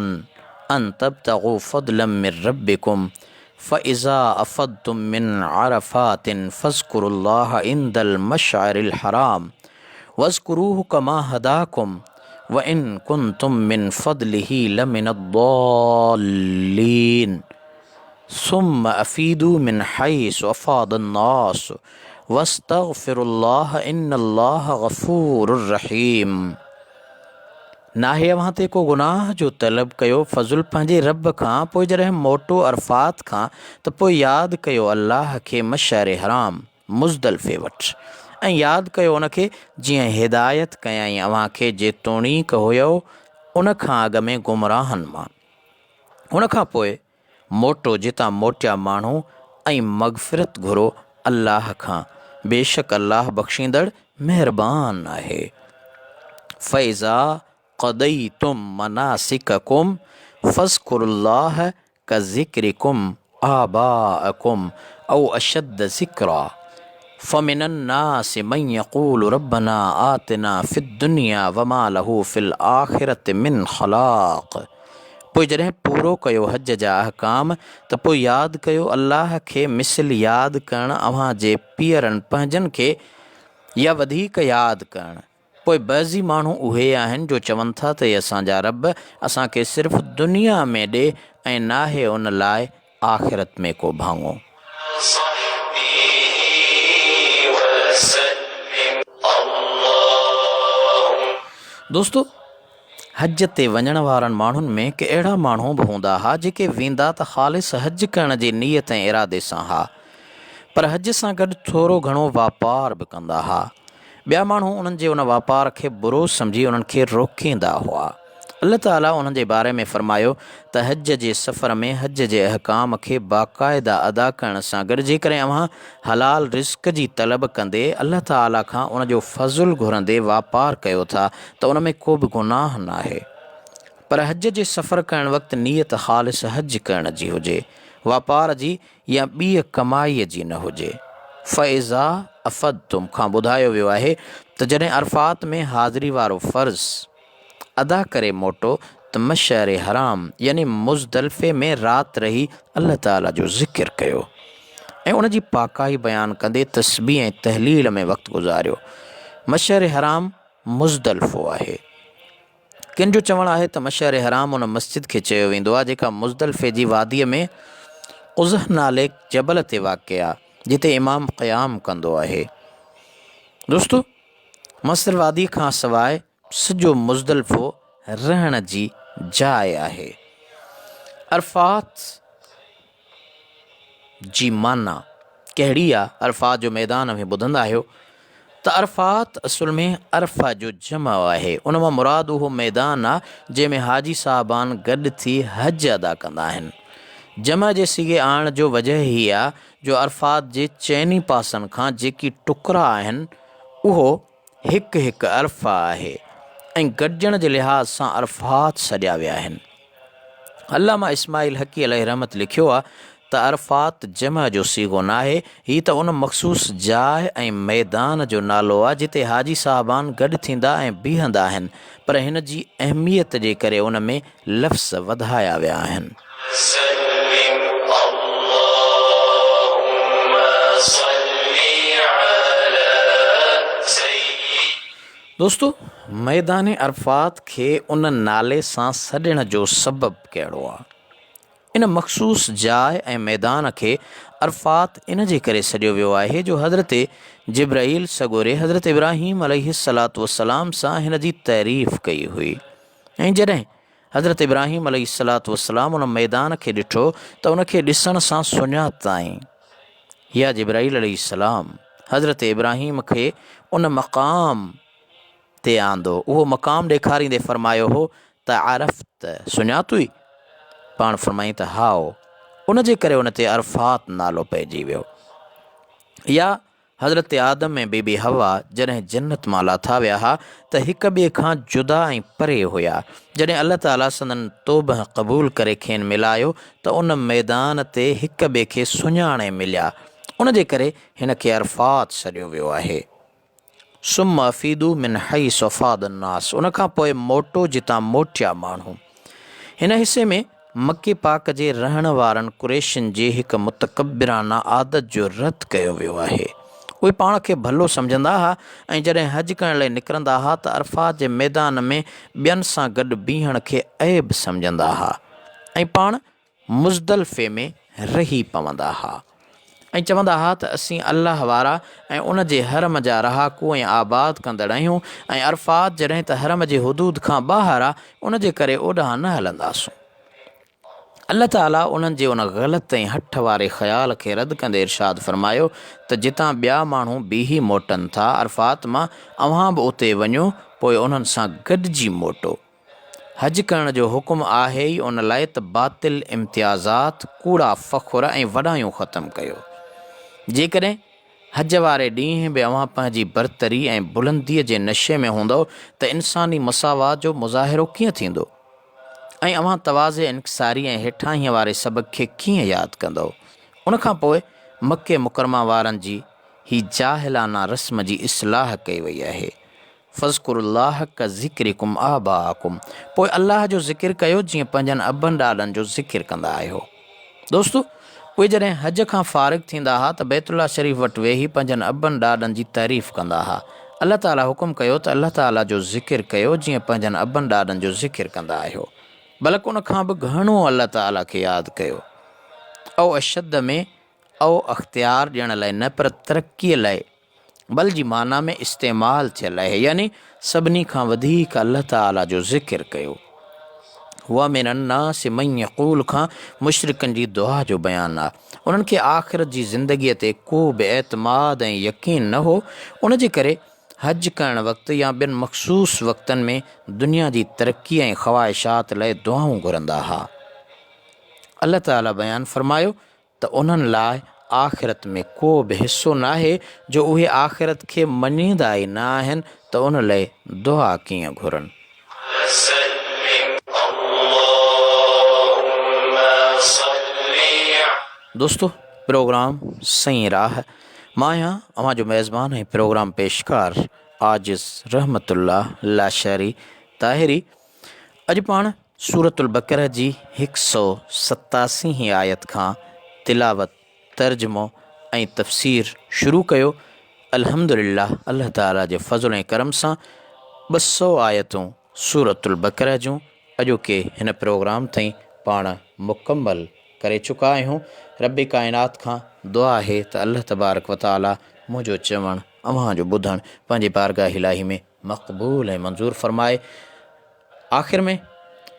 ان تبتغوا فضلا من ربڪم فاذا افضتم من عرفات فاذڪروا الله عند المشعر الحرام واذڪروه ڪما هداڪم وان ڪنتم من فضله لمن الضالين ثم افيضوا من حيث افاض الناس واستغفروا الله ان الله غفور رحيم ناهي اوهان تي ڪو گناهه جو طلب ڪيو فضل پنهنجي رب کان پوء جڏهن موٽو عرفات کان ته پوء ياد ڪيو الله کي مشعر حرام، مزدلفي، وٽ ۽ ياد ڪيو ان کي جيئن هدايت ڪيائين اوهان کي جيتوڻيڪ هيؤ ان کان اڳ ۾ گمراهن مان. ان کان پوء موٽو جتان موٽيا ماڻهو ۽ مغفرت گهرو الله کان، بيشڪ الله بخشيندڙ مهربان آهي. فاذا قضيتم مناسڪکم فاذڪروا الله ڪذڪرڪم آباءکم او اشد ذڪرا فمن الناس من يقول ربنا آتنا في الدنيا وما له في الآخرة من خلاق پوء جڏهن پورو ڪيو حج جا احڪام ته پوء ياد ڪيو الله کي مثل ياد ڪرڻ اوهان جي پيئرن پنهنجن کي يا وڌيڪ ياد ڪرڻ. پوء بعضي ماڻهو اهي آهن جو چون ٿا ته اي اسان جا رب! اسان کي صرف دنيا ۾ ڏي ۽ ناهي ان لاء آخرت ۾ ڪو ڀاڱو. دوستو! حج تي وڃڻ وارن ماڻهن ۾ ڪي اهڙا ماڻهو به هوندا ها جيڪي ويندا ته خالص حج ڪرڻ جي نيت ۽ ارادي سان ها پر حج سان گڏ ٿورو گهڻو واپار به ڪندا ها. ٻيا ماڻهو انهن جي ان واپار کي برو سمجهي انهن کي روڪيندا هئا. الله تعاليٰ انهن جي باري ۾ فرمايو ته حج جي سفر ۾ حج جي احڪام کي باقاعده ادا ڪرڻ سان گڏ جيڪڏهن اوهان حلال رزق جي طلب ڪندي الله تعاليٰ کان ان جو فضل گهرندي واپار ڪيو ٿا ته ان ۾ ڪو به گناهه ناهي پر حج جي سفر ڪرڻ وقت نيت خالص حج ڪرڻ جي هجي واپار جي يا ٻيء ڪمائيء جي نه هجي. فاذا افضتم کان ٻڌايو ويو آهي ته جڏهن عرفات ۾ حاضري وارو فرض ادا ڪري موٽو ته مشعر حرام يعني مزدلفي ۾ رات رهي الله تعالي جو ذڪر ڪيو ۽ ان جي پاڪائي بيان ڪندي تسبيح ۽ تهليل ۾ وقت گذاريو. مشعر حرام مزدلفو آهي. ڪن جو چوڻ آهي ته مشعر حرام ان مسجد کي چيو ويندو آهي جيڪا مزدلفي جي واديء ۾ قزح نالي جبل تي واقع آهي جتي امام قيام ڪندو آهي. دوستو! مصر وادي کان سواء سڄو مزدلفو رهڻ جي جاء آهي. عرفات جي معنيٰ ڪهڙي آ؟ عرفات جو ميدان اوهين ٻڌندا آهيو ته عرفات اصل ۾ عرفه جو جمع آهي. ان مان مراد اهو ميدان آ جنهن ۾ حاجي صاحبان گڏ ٿي حج ادا ڪندا آهن. جمع جي صيغي آڻڻ جو وجه هي آ جو عرفات جي چئني پاسن کان جيڪي ٽڪرا آهن اهو هڪ هڪ عرفه آهي ۽ گڏجڻ جي لحاظ سان عرفات سڏيا ويا آهن. علامه اسماعيل حقي عليه رحمت لکيو آهي ته عرفات جمع جو صيغو ناهي، هي ته ان مخصوص جاء ۽ ميدان جو نالو آهي جتي حاجي صاحبان گڏ ٿيندا ۽ بيهندا آهن، پر هن جي اهميت جي ڪري ان ۾ لفظ وڌايا ويا آهن. سلم اللهم صل علي سيدنا. دوستو! ميدان عرفات کي ان نالي سان سڏڻ جو سبب ڪهڙو آ؟ ان مخصوص جاء ۽ ميدان کي عرفات ان جي ڪري سڏيو ويو آهي جو حضرت جبرائيل سڳوري حضرت ابراهيم عليه الصلوة والسلام سان هن جي تعريف ڪئي هئي ۽ جڏهن حضرت ابراهيم عليه الصلوة والسلام ان ميدان کي ڏٺو ته ان کي ڏسڻ سان سڃاتائين. يا جبرائيل عليه السلام حضرت ابراهيم کي ان مقام تي آندو، اهو مقام ڏيکاريندي فرمايو هو ته عرفت، سڃاتوئي؟ پاڻ فرمائين ته هائو، ان جي ڪري ان تي عرفات نالو پئجي ويو. يا حضرت آدم ۽ بيبي حوا جڏهن جنت مان لاٿا ويا ها ته هڪ ٻئي کان جدا ۽ پري هيا. جڏهن الله تعاليٰ سندن توبه قبول ڪري کين ملايو ته ان ميدان تي هڪ ٻئي کي سڃاڻي مليا. ان جي ڪري هن کي عرفات سڏيو ويو آهي. ثم افيضوا من حيث افاض الناس ان کان پوء موٽو جتان موٽيا ماڻهو. هن حصي ۾ مڪي پاڪ جي رهڻ وارن قريشين جي هڪ متڪبرانه عادت جو رد ڪيو ويو آهي. اهي پاڻ کي ڀلو سمجهندا ها ۽ جڏهن حج ڪرڻ لاء نڪرندا ها ته عرفات جي ميدان ۾ ٻين سان گڏ بيهڻ کي عيب سمجهندا ها ۽ پاڻ مزدلفي ۾ رهي پوندا ها ۽ چوندا ها ته اسين الله وارا ۽ ان جي حرم جا رهاڪو ۽ آباد ڪندڙ آهيون ۽ عرفات جڏهن ته حرم جي حدود کان ٻاهر آ ان جي ڪري اوڏانهن نه هلنداسون. الله تعالي انهن جي ان غلط ۽ هٺ واري خيال کي رد ڪندي ارشاد فرمايو ته جتان ٻيا ماڻهو بيهي موٽن ٿا عرفات مان اوهان به اتي وڃو پوء انهن سان گڏجي موٽو. حج ڪرڻ جو حڪم آهي ئي ان لاء ته باطل امتيازات، ڪوڙا فخر ۽ وڏايون ختم ڪيو. جيڪڏهن حج واري ڏينهن به اوهان پنهنجي برتري ۽ بلنديء جي نشي ۾ هوندؤ ته انساني مساوات جو مظاهرو ڪيئن ٿيندو؟ ۽ اوهان تواضع، انڪساري ۽ هيٺاهينء واري سبق کي ڪيئن ياد ڪندؤ؟ ان کان پوء مڪي مڪرمه وارن جي هي جاهلانه رسم جي اصلاح ڪئي وئي آهي. فاذڪروا الله ڪذڪرڪم آباءڪم پوء الله جو ذڪر ڪيو جيئن پنهنجن ابن ڏاڏن جو ذڪر ڪندا آهيو. دوستو! اهي جڏهن حج کان فارغ ٿيندا ها ته بيت الله شريف وٽ ويهي پنهنجن ابن ڏاڏن جي تعريف ڪندا ها. الله تعاليٰ حڪم ڪيو ته الله تعاليٰ جو ذڪر ڪيو جيئن پنهنجن ابن ڏاڏن جو ذڪر ڪندا آهيو. بلڪ ان کان به گهڻو الله تعاليٰ کي ياد ڪيو. او اشد ۾ او اختيار ڏيڻ لاء نه پر ترقيء لاء بل جي معنيٰ ۾ استعمال ٿيل آهي يعني سڀني کان وڌيڪ الله تعاليٰ جو ذڪر ڪيو. ومن الناس من يقول کان مشرڪن جي دعا جو بيان آهي. انهن کي آخرت جي زندگيء تي ڪو به اعتماد ۽ يقين نه هو، ان جي ڪري حج ڪرڻ وقت يا ٻين مخصوص وقتن ۾ دنيا جي ترقي ۽ خواهشات لاء دعائون گهرندا ها. الله تعاليٰ بيان فرمايو ته انهن لاء آخرت ۾ ڪو به حصو ناهي جو اهي آخرت کي مڃيندا ئي نه آهن ته ان لئه دعا ڪيئن گهرن. وسلم اللهم صل. دوستو پروگرام سئين راهه مان آهيان اوهان جو ميزبان ۽ پروگرام پيشڪار عاجز رحمت الله لاشاري طاهري اڄ پاڻ سورة البقره جي هڪ سئو 87 هين آيت کان تلاوت، ترجمو ۽ تفسير شروع ڪيو. الحمدلله الله تعالي جي فضل ۽ ڪرم سان 200 آيتون سورة البقره جون اڄوڪي هن پروگرام تائين پاڻ مڪمل ڪري چڪا آهيون. رب ڪائنات کان دعا آهي ته الله تبارڪ وتعالي منهنجو چوڻ اوهان جو ٻڌڻ پنهنجي بارگاهه الاهي ۾ مقبول ۽ منظور فرمائي. آخر ۾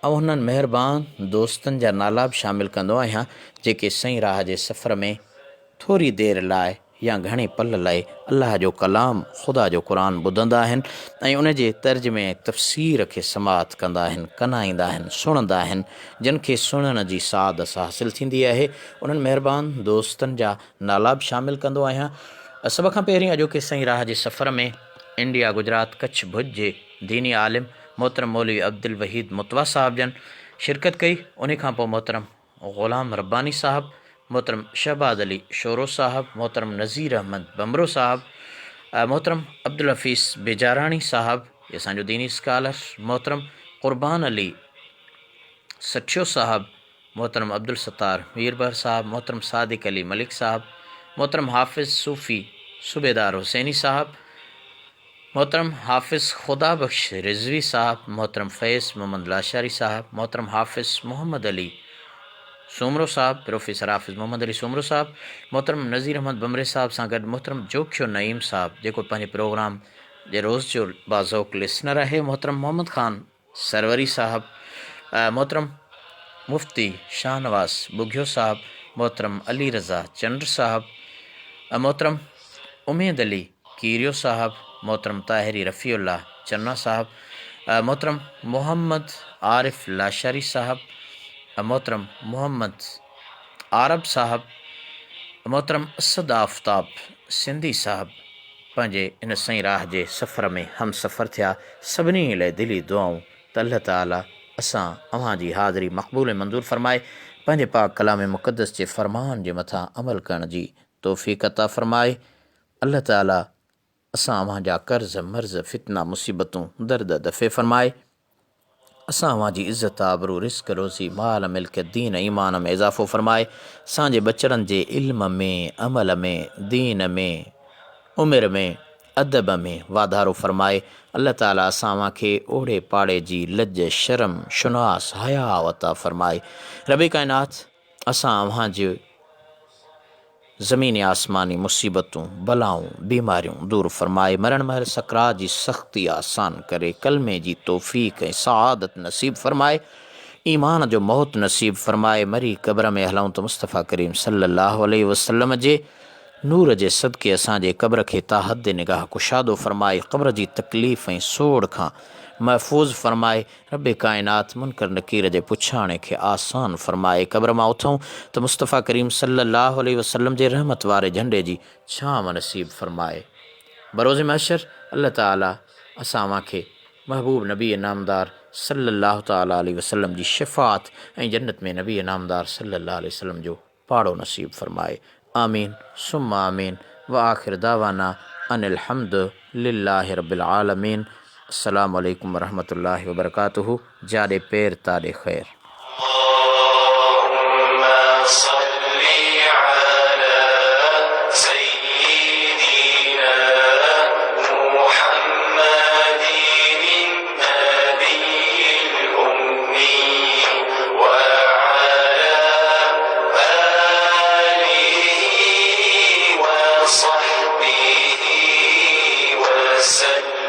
آئون انهن مهربان دوستن جا نالا به شامل ڪندو آهيان جيڪي سئين راهه جي سفر ۾ ٿوري دير لاء يا گهڻي پل لاء الله جو ڪلام خدا جو قرآن ٻڌندا آهن ۽ ان جي ترجمي ۽ تفسير کي سماعت ڪندا آهن، ڪنائيندا آهن، سڻندا آهن، جن کي سڻڻ جي سعادت حاصل ٿيندي آهي انهن مهربان دوستن جا نالا به شامل ڪندو آهيان. سڀ کان پهرين اڄوڪي سئين راهه جي سفر ۾ انڊيا گجرات ڪڇ ڀڄ جي ديني عالم محترم مولوي عبدالوحيد متوا صاحب جن شرڪت ڪئي انهي کان پوء محترم غلام رباني صاحب، محترم شهباز علي شورو صاحب، محترم نذير احمد ڀنڀرو صاحب، محترم عبدالحفيظ بيجاراڻي صاحب هي اسان جو ديني اسڪالر، محترم قربان علي سٺيو صاحب، محترم عبدالستار ميربحر صاحب، محترم صادق علي ملڪ صاحب، محترم حافظ صوفي صوبيدار حسيني صاحب، محترم حافظ خدا بخش رضوي صاحب، محترم فيض محمد لاشاري صاحب، محترم حافظ محمد علي سومرو صاحب، پروفيسر حافظ محمد علي سومرو صاحب، محترم نذير احمد بمري صاحب سان گڏ محترم جوکيو نعيم صاحب جيڪو پنهنجي پروگرام جي روز جو باذوق لسنر آهي، محترم محمد خان سروري صاحب، محترم مفتي شاهنواز ٻگهيو صاحب، محترم علي رضا چنڊ صاحب، محترم اميد علي ڪيريو صاحب، محترم طاهري رفيع الله چنا صاحب، محترم محمد عارف لاشاري صاحب، محترم محمد عارب صاحب، محترم اسد آفتاب سنڌي صاحب، پنهنجي ان سئين راهه جي سفر ۾ هم سفر ٿيا، سڀني لئه دلي دعائون ته الله تعالي اسان اوهان جي حاضري مقبول ۽ منظور فرمائي، پنهنجي پاڪ ڪلام مقدس جي فرمان جي مٿان عمل ڪرڻ جي توفيق عطا فرمائي، الله تعالي اسان اوهان جا قرض، مرض، فتنا، مصيبتون، درد دفع فرمائي. اسان اوهان جي عزت آبرو، رزق روزي، مال ملڪيت، دين ايمان ۾ اضافو فرمائي، اسان جي ٻچڙن جي علم ۾، عمل ۾، دين ۾، عمر ۾، ادب ۾ واڌارو فرمائي، الله تعالي اسان اوهان کي اوڙي پاڙي جي لڄ، شرم، شناس، حياء عطا فرمائي. رب ڪائنات اسان اوهان جي زميني آسماني مصيبتون، بلائون، بيماريون دور فرمائي، مرڻ مهل سڪرات جي سختي آسان ڪري، ڪلمي جي توفيق ۽ سعادت نصيب فرمائي، ايمان جو موت نصيب فرمائي، مري قبر ۾ هلون ته مصطفيٰ ڪريم صلي الله عليه وسلم جي نور جي صدقي اسان جي قبر کي تا حد نگاهه ڪشادو فرمائي، قبر جي تڪليف ۽ سوڙ کان محفوظ فرمائي، رب ڪائنات منڪر نڪير جي پڇاڻي کي آسان فرمائي، قبر مان اٿون ته مصطفيٰ ڪريم صلي الله عليه وسلم جي رحمت واري جهنڊي جي ڇانو نصيب فرمائي. بروز محشر الله تعالي اسان اوهان کي محبوب نبي نامدار صلي الله تعالي عليه وسلم جي شفاعت ۽ جنت ۾ نبي نامدار صلي الله عليه وسلم جو پاڙو نصيب فرمائي آمين ثم آمين واخر دعوانا ان الحمد لله رب العالمين السلام عليڪم ورحمة الله وبرڪاته جاڏي پير تاڏي خير.